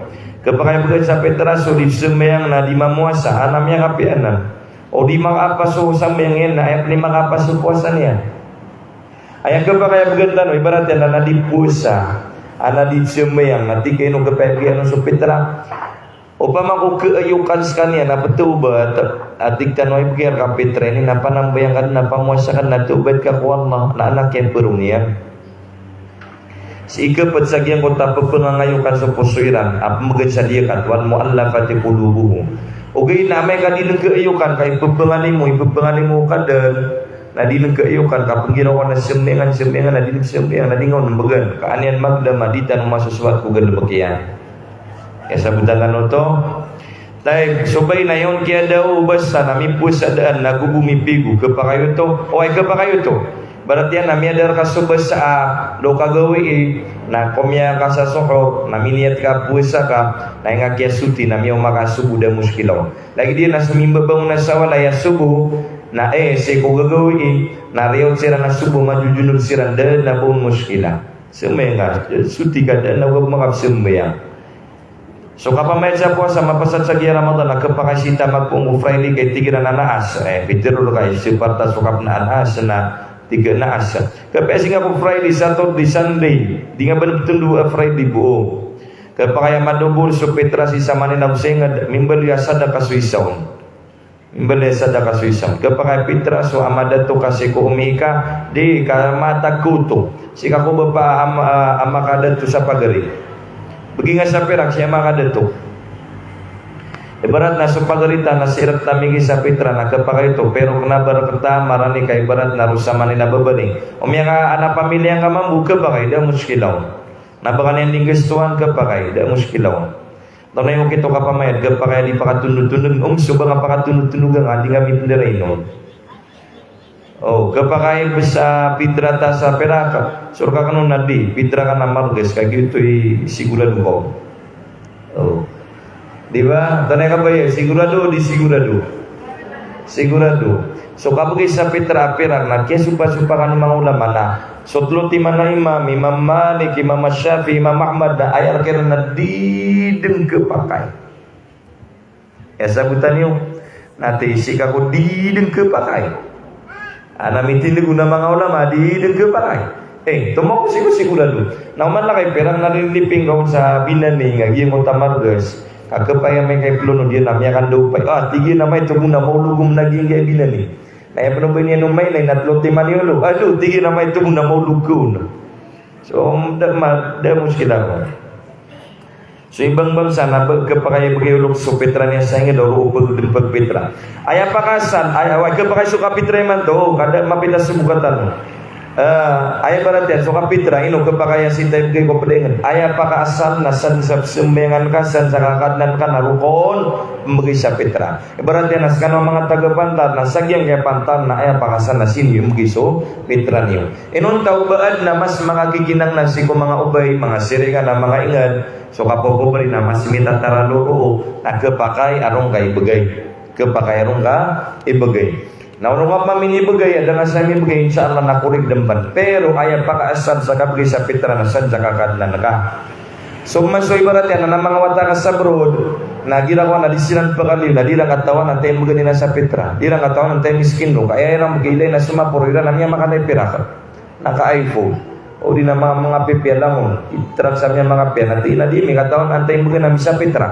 Khapakay bgan sa pitra so di sambayang na di mamowasa, ana miyakapiya anan. O di makaapas so sambayang iyan, na aya pn i makaapas so powasa niyan. Aya khapakay a bgan tano, ibarat iyan na di powasa, ana di sambayang, na tig ka ino khapakay a bgan so pitra. Opama ko kaayokan skaniyan a ptawbat, a tig tano a ibgay rka pitra ini, na panambayang ka dn, na pamowasa ka dn, na tawbat ka ko Allah, na ana kiyaparong iyan. Sii kapd sa giyangkoto a ppangangayokan so poso iran, a pmbgan sa diyakat, wal mu'allafati qulubuhum. Ogaid na amay ka di dn kaayokan ka ippangalimo, ippangalimo ka dn, na di dn kaayokan ka pnggiraw ka na sambayang, sambayang, na di dn sambayang, na di nga on mbgan. Ka an iyan magdam a di tano masosowat ko galbk iyan. Kasabotan tano oto. Tayyib, so bai na iyan kiyadao o basa na mipowasa daan na go bo mipigo, khapakay oto. Oway, khapakay oto. Ibarat iyan na miyada rka so basa a, ah, do ka gawii, na ko miyaka sa sohor, na miniyat ka powasa ka, na aya nga kiyasoti na miyaoma ka a sobo, da muskila on. Lagid iyan na so mimbabangon a sa walay a sobo, na, eh, sii ko gagawii, na riyaot siran a sobo, majojunub siran, da na ba on muskila. Sambayang ka, soti ka, da na ba makapsambayang. So kapamayad sa powasa, mapasad sa giya Ramadan, na khapakay sii tamag ko Friday, ka tig iran a naas, eh, pitharo rka, eh, sii parta so kapnaan a naas, na tig ka naas. Khapakay sii nga ko Friday, Saturday, Sunday, di nga ba ptndo a Friday bo. Khapakay a madobol so pitra sii sa Manila o sii ngka, mimbaloy a sadaka so isa on. Mimbaloy a sadaka so isa on. Khapakay a pitra so a madato ka sii ko umi ka, di ka matag ko oto. Sii ka ko bapa a ma-, a makadato sa pagari. Bgi nga sa pirak sii a makadato. Ibarat na so pagari ta na sii rk ta migay sa pitra na khapakay oto, pero kna ba rk ta marani ka ibarat na roo sa Manila babaling. O miyaka-, ana pamilya ngka mambo, khapakay, da muskila on. Na ba ka niyan di nggastoan, khapakay, da muskila on. Tonaa i okit o kapamayad, khapakay a di pakatondotondog, om so ba nga pakatondotondog nga, di nga mitndarain on. O, khapakay bs a pitra ta sa pirak, so rk akn on na di, pitra ka na margas, ka giyoto i sigurado ka on. O. Di ba? Tonaa i kabaya, sigurado, di sigurado. Sigurado. So kabgay sa pitra a pirak na kiyasopasopa kano manga ulama na so tlo timan a imam, Imam Malik, Imam Shafi'i, Imam Ahmad, na aya rk iran na di dn khapakay. Aya sabotan iyo, na tig sii ka ko di dn khapakay. Ana mitindg on a manga ulama, di dn khapakay. Eh, tomo ko sii ko sigurado. Na oman na kay pirak na riliping ka on sa Binani, nga giyangkoto a margas. Ka khapakay amay ka i Plono, di na miyakandaw pay. Ah, tig iyan a amay tomo na maolog on na giyangkaya Binani. Na aya pn o ba niyan o mailay na tlo timan iyo lo. Ado, tig iyan a amay tomo na maolog ka on. So, da ma-, da muskila on. So, ibangbang sa na ba, khapakay a bgay o loks so pitra niyan sa ingd o roo pagdn pagpitra. Aya pakaasal, aya, aya khapakay so kapitra imanto, ka da mapita so bokatan. Eh, aya ibarat iyan so kapitra, ino khapakay a sii ta ibgay ko pd a ingd. Aya pakaasal na san sa pzambayangan ka, san sa kakadnan ka na roo kon mbgay sa pitra. Ibarat iyan a skano a manga taga Pantal na sa giyangkaya Pantal na aya pakaasal na sii niyo mbgay so pitra niyo. Inonta o ba adn a mas makakikinang na sii ko manga obay, manga siringan a manga ingd, so kapopobri na mas mitataralo roo, na khapakay a roo ngka ibgay. Khapakay a roo ngka ibgay. Na o roo ngka pman minibgay, a da ngka sa mibgay, insha Allah na korigdn pn. Pero aya pakaasal sa kabgay sa pitra na san sa kakadnan ka. So, mas so ibarat iyan na manga wata ka sa abroad, na igira ko na di siran pkaliyo, na di iran katawan antaa i mbgay iran sa pitra. Di iran katawan antaa i miskin roo. Ka aya iran bgay ilay na so maporo iran na miyamakanay pirak. Na ka iPhone. O di na manga, manga pipiya langon. Itra sa miyamakanay pirak. Na tig iyan a di mi katawan antaa i mbgay ami sa pitra.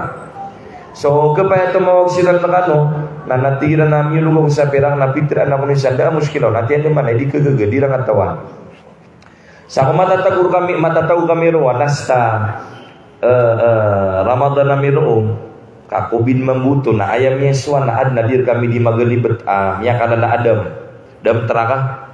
So, khapakay a tomawag siran rkano, na, na tig iran a miyolog ako sa pirak, na pitraan ako niyo san, da muskila on. Na tig iyan a di man, di khagaga, di iran katawan. Sa ko matatago kami, matatago kami roo, a last a, eh, eh, Ramadan ami roo, ka Covid mambo oto, na aya miyasowa na adn a di rkami di magalibt, ah, miyakalala a dam. Dam traka.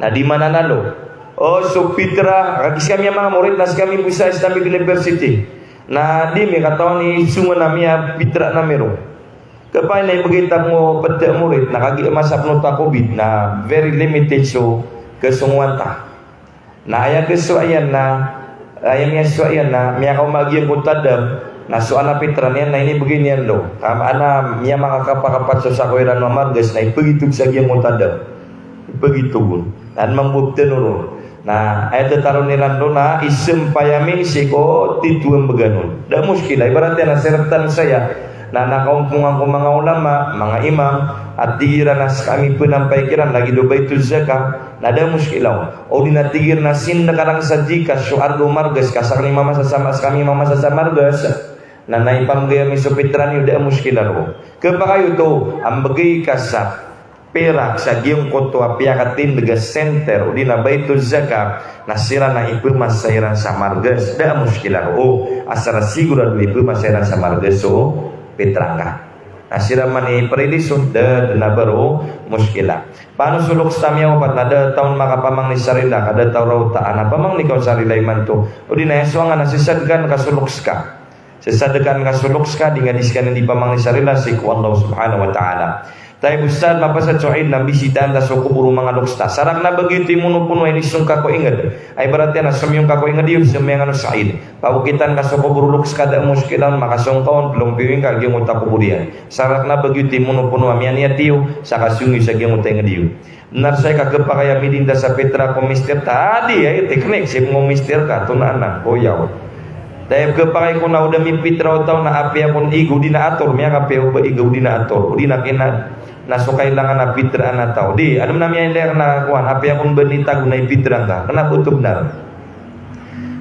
Na di mananalo. O, so pitra, kagiya skami a manga morit, na skami bo sa Islamic University. Na di mi katawan i songan ami a pitra ami roo. Khapakay na ibgay ta ko pd a morit, na kagiya masa pn oto a Covid, na very limited so kasongowan ta. Na aya kasowa iyan na, aya miyasowa iyan na, miyakaoma a giyangkoto a dam, na so ana pitra niyan na inibgay niyan roo. Ka ana miyamangakapakapad so sako iran a margas, na ipagitog sa giyangkoto a dam. Ipagitog on. Na mambo btano ron. Na aya tataron iran roo na isampay ami sii ko titho a mbgan on. Da muskila, ibarat iyan a sii rktano saya. Na, na kaompongan ko manga ulama, manga imam, a tig iran a skami pnampay kiran, lagid o Baituz Zakah, na da muskila on. O di na tig iran a sii ngka rang sa Gcash so arga o margas, ka skami mamasa sa ma-, skami mamasa sa margas, na, na ipamgay ami so pitra niyo, da muskila roo. Khapakay oto, a mbgay ka sa pirak sa giyangkoto a piyakatindg a center, o di na Baituz Zakah, na siran a ipmasa iran sa margas, da muskila roo. Asar a sigurado ipmasa iran sa margas so pitra ngka. Na siran man i priliso, da, da na ba roo muskila. Paano so loks ta miyawapat na da taw on makapamangni sa rila, ka da taw rawta, ana pamangni ka on sa rila imanto. O di na aya so angka na sasadkaan ka so loks ka. Sasadkaan ka so loks ka, di nga di skaniyan di pamangni sa rila sii ko Allah Subhanahu wa Ta'ala. Tayyib Ustadh, mapasad so Eid na mbisitaan ta so kobor o manga loks ta. Sa rakn a ba giyoto i monopono a inisong ka ko ingd. Ay, ibarat iyan a somiyong ka ko ingd iyo, somiyong ano sa Eid. Paokitan ka so kobor o loks ka, da muskila on, makasong ka on, plompiyoin ka giyangkoto a kobor iyan. Sa rakn a ba giyoto i monopono a miyaniyat iyo sa kasong iyo sa giyangkoto a ingd iyo. Bnar saya ka khapakay a midinta sa pitra ko mister ta. Adi, aya teknik, sii ko mister ka, tonaa anan, ko yaw. Tayyib, khapakay ko na o da mipitra o taw na apiya kon igo di na ator, miyakapiya o ba igo di na ator, o di na kina, na so kailangan a pitraan a taw. Di, adn a miyailay na kowan, apiya kon ba nitago na ipitraan ta. Kna ba oto bnar.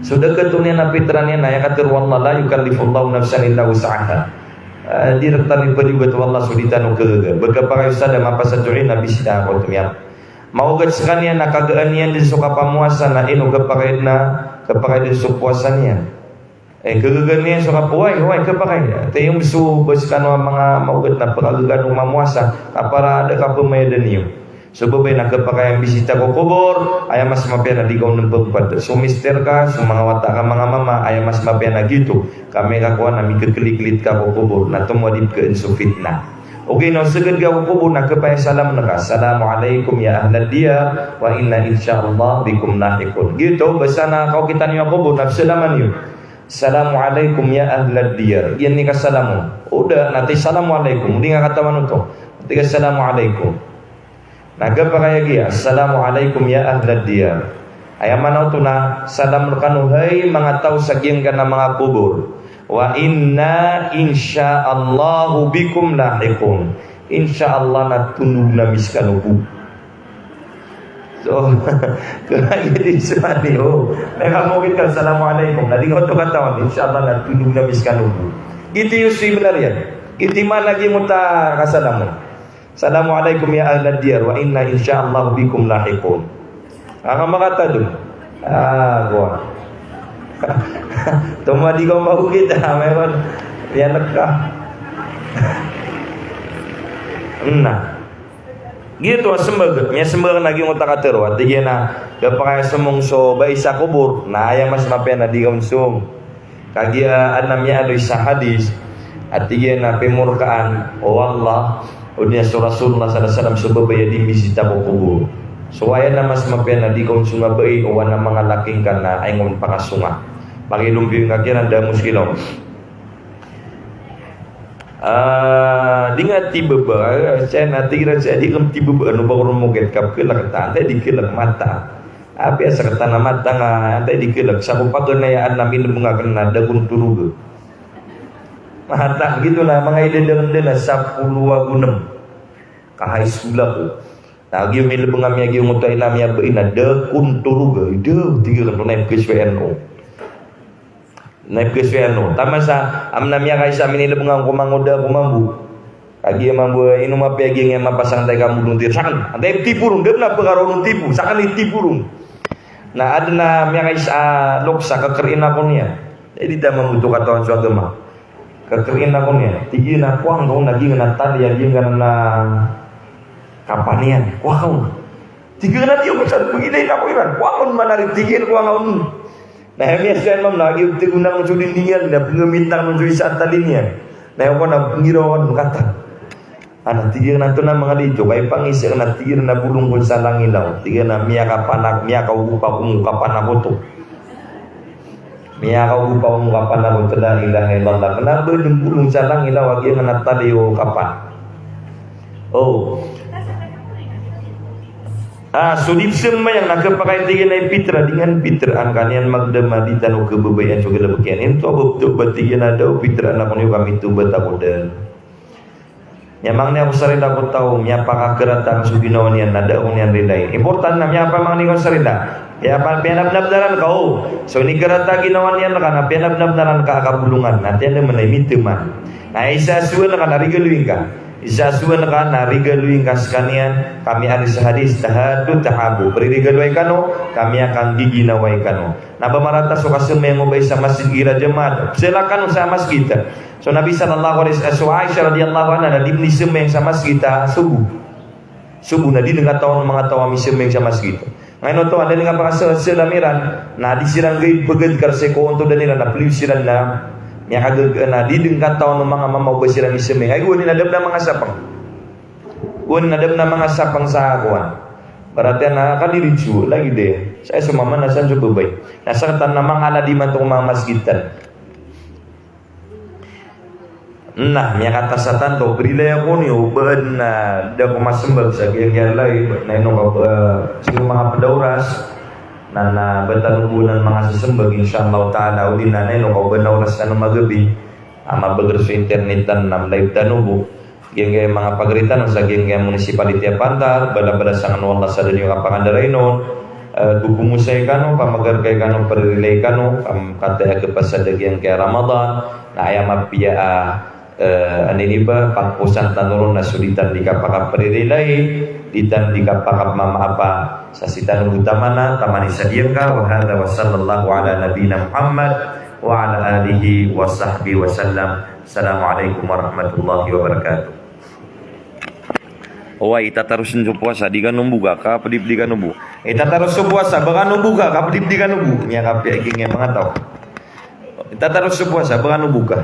So da katoon iyan a pitra niyan na aya katharo o Allah, la yukallifullahu nafsan illa wus'aha. Ah, di rktano ipariyogat o Allah so di tano khagaga. Ba kapakay sa da mapasad so ina bisita ko to miyap. Maogat skaniyan na kagaan iyan dn so kapamowasa na ino kapakay na, kapakay dn so powasa niyan. Eh, khagaga niyan so kapoway, oway, kapakay. Tiyong so ba skano a manga maogat na pkhagaga o mamowasa, a para da kapamayadan iyo. So babay na kapakay a mbisita ko kobor, aya mas mapiya na di ka on pmpad. So mister ka, so manga wata ka, manga mama, aya mas mapiya na giyoto. Ka miyakakowa na mikakliklit ka ko kobor, na tomo a di pkn so fitna. Ogaid na o sagad ka ko kobor na kapakay a salam ka. Assalamu alaikum ya ahlad diyar, wa inna insha Allah bikum lahiqun. Giyoto, basta na kaokit iyo a kobor, na psalaman iyo. Assalamu alaikum ya ahlad diyar. Giyanan i kasalam on. O da, na tig ka assalamu alaikum. O di nga katawan oto. Tig ka assalamu alaikum. Na kapakay a giya, assalamu alaikum ya ahlad diyar. Aya maana oto na salam rkano hay manga taw sa giyangkanan a manga kobor. Wa inna insha Allahu bikum lahiqun. Insha Allah na tondogn ami skano bo. So, kna giya di so ani, o. Na kamokin ka, assalamu alaikum. Na di nga oto katawan, insha Allah na tondogn ami skano bo. Giyoto i sebenar iyan. Giyoto i maana giyangkoto a kasalam on. Assalamu alaikum ya ahlad diyar, wa inna insha Allah bikum lahiqun. Anga makatado. Ah, kowa. Tomo a di ka maokit, ah, mayon. Iyan ka. Na. Giyoto a smbag, miyasmbag na giyangkoto a katharo, a tig iyan a, kapakay a somong so bai sa kobor, na aya mas mapiya na di ka on somong. Kagiya adn a miyaaloy sa hadis, a tig iyan a pimorkaan o Allah, odi na so Rasulullah sallallahu alaihi wasallam so babay a di mbisita ko kobor. So aya na mas mapiya na di ka on somong a bai, o adn a manga laki ngka na aya ngka on pakasonga. Pakilompiyo ngka kiran, da a moskila on. Ah, di nga tibaba, ah, saya na tig iran saya di ka on tibaba, ano ba ko ron mokit ka pkhalk ta, antaa i di khalk, mata. Apiya sa kata na mata nga, antaa i di khalk, sa ko paganay a adn a milbng akn na da kon toroga. Mata, giyoto na manga idadangdang na sapolo ago nem. Ka high school ako. Na giya milbng ami a giyangkoto a ina ami a bai na da kon toroga, da, tig akn, tonaa i pkhasowayan o. Na ipkhasowayan o. Taman sa, aya miyakaisa a minilbng ko mangoda ko mambo. Kagiya mambo, ino mapiya giyangkaya mapasang antaa i kambolong tir. Sakn, antaa i tipo ron, da pn a pkharoon o tipo, sakn i tipo ron. Na adn a miyakaisa a loks a kakrin ako niyan. Di ta mambo oto katawan so agama. Kakrin ako niyan. Tig iyan a kowa ngka on a giyangkanan a tali a giyangkanan a kapan iyan. Kowa ngka on. Tig iyan a di ako sa pagilay na ko iran. Kowa ngka on man ari, tig iyan, kowa ngka on. Na aya miyasowa iyan mambo na kagiya pthagonan on so dinding iyan, na pnghamintan on so isa a tali niyan. Na aya ko na pnggirawan on katan. Ana, tig iyan, antonaa manga di oto, ka ipangisa akn, tig iyan, a bolong kon sa langilaw. Tig iyan a miyakapanak, miyakaogopa ko mo kapanak oto. Miyakaogopa ko mo kapanak oto, la ilaha illallah. Kna ba dn bolong sa langilaw a giyangkanan a tali o kapan. O. Ah, so di pzambayang na khapakay, tig iyan, a pitra, di niyan pitraan ka niyan magdama, di tano khababayaan so galbk iyan. Intoba, toba, tig iyan, a da o pitraan ako niyo ka mitobat ako dn. Miyamangni ako sa rila ko taw, miyapakakarata so ginawa niyan, na da ako niyan rilain. Importante na miyapamangni ka sa rila. Miyapa-, piyanabnabnaran ka, o. So inikarata a ginawa niyan rka na piyanabnabnaran ka a kabolongan. Na tiyan dn man a imitaman. Na isa a sowal ka na rigaloy ngka. Isa a sowal ka na rigaloy ngka skaniyan, ka miyaaloy sa hadis, tahadu tahabu. Pririgaloay kano, ka miyakanggiginaway kano. Na ba marata so kasambayang o bai sa masgit igira jamaat. Pzala kano sa masgit. So Nabi sallallahu alaihi wasallam, so Aisha radhiyallahu anha, na di minisambayang sa masgit a sobo. Sobo na di dn katawan o manga taw a misambayang sa masgit. Ngayon oto, anda dn kapakasalam iran, na di siran gay pagad kar sii ko ontodan iran, na pliyo siran na miyakagaga, na di dn katawan o manga mama o ba siran misambayang. Ay, gowani na da pn a manga sapang. Gowani na da pn a manga sapang sa kowan. Baratiyan na kadiritso, lagid iyan. Sa so mama na san so babay. Na saktan na manga ala di man to ko manga masgitan. Na miyakatasa tanto, prilaya ko niyo, o ba adn a da ko masmbag sa giyangkaya live, na ino ka, eh, sii ko manga pd a oras, na, na ba tano bo nan manga sasmbag, insha Allah ta'ala, odi na, na ino ka o ba na oras tano magabi, a mabagr so internet tano, na mlive tano bo. Giyangkaya manga pagari tano sa giyangkaya municipality a Pantar, balabalasan o Allah sa da niyo kapakandarain on. Eh, gogomosay kano, pamagarkay kano, paririlay kano, am, kataya kepasad a giyangkaya Ramadan, na aya mapiya a, eh, anini ba, pagposan tano ron na so di tano di kapakaparirilay, di tano di kapakapamamaapa, sa sii tano bo taman a, taman i sa giyangka, wa hadha wa sallallahu ala nabiyina Muhammad, wa ala alihi wa sahbihi wa sallam. Assalamu alaikum warahmatullahi wabarakatuh. Oway, itataros so powasa, di kano mboga, ka ped i di kano bo. Itataros so powasa, ba kano mboga, ka ped i di kano bo. Miyakapiya i giyangkaya manga taw. Itataros so powasa, ba kano mboga.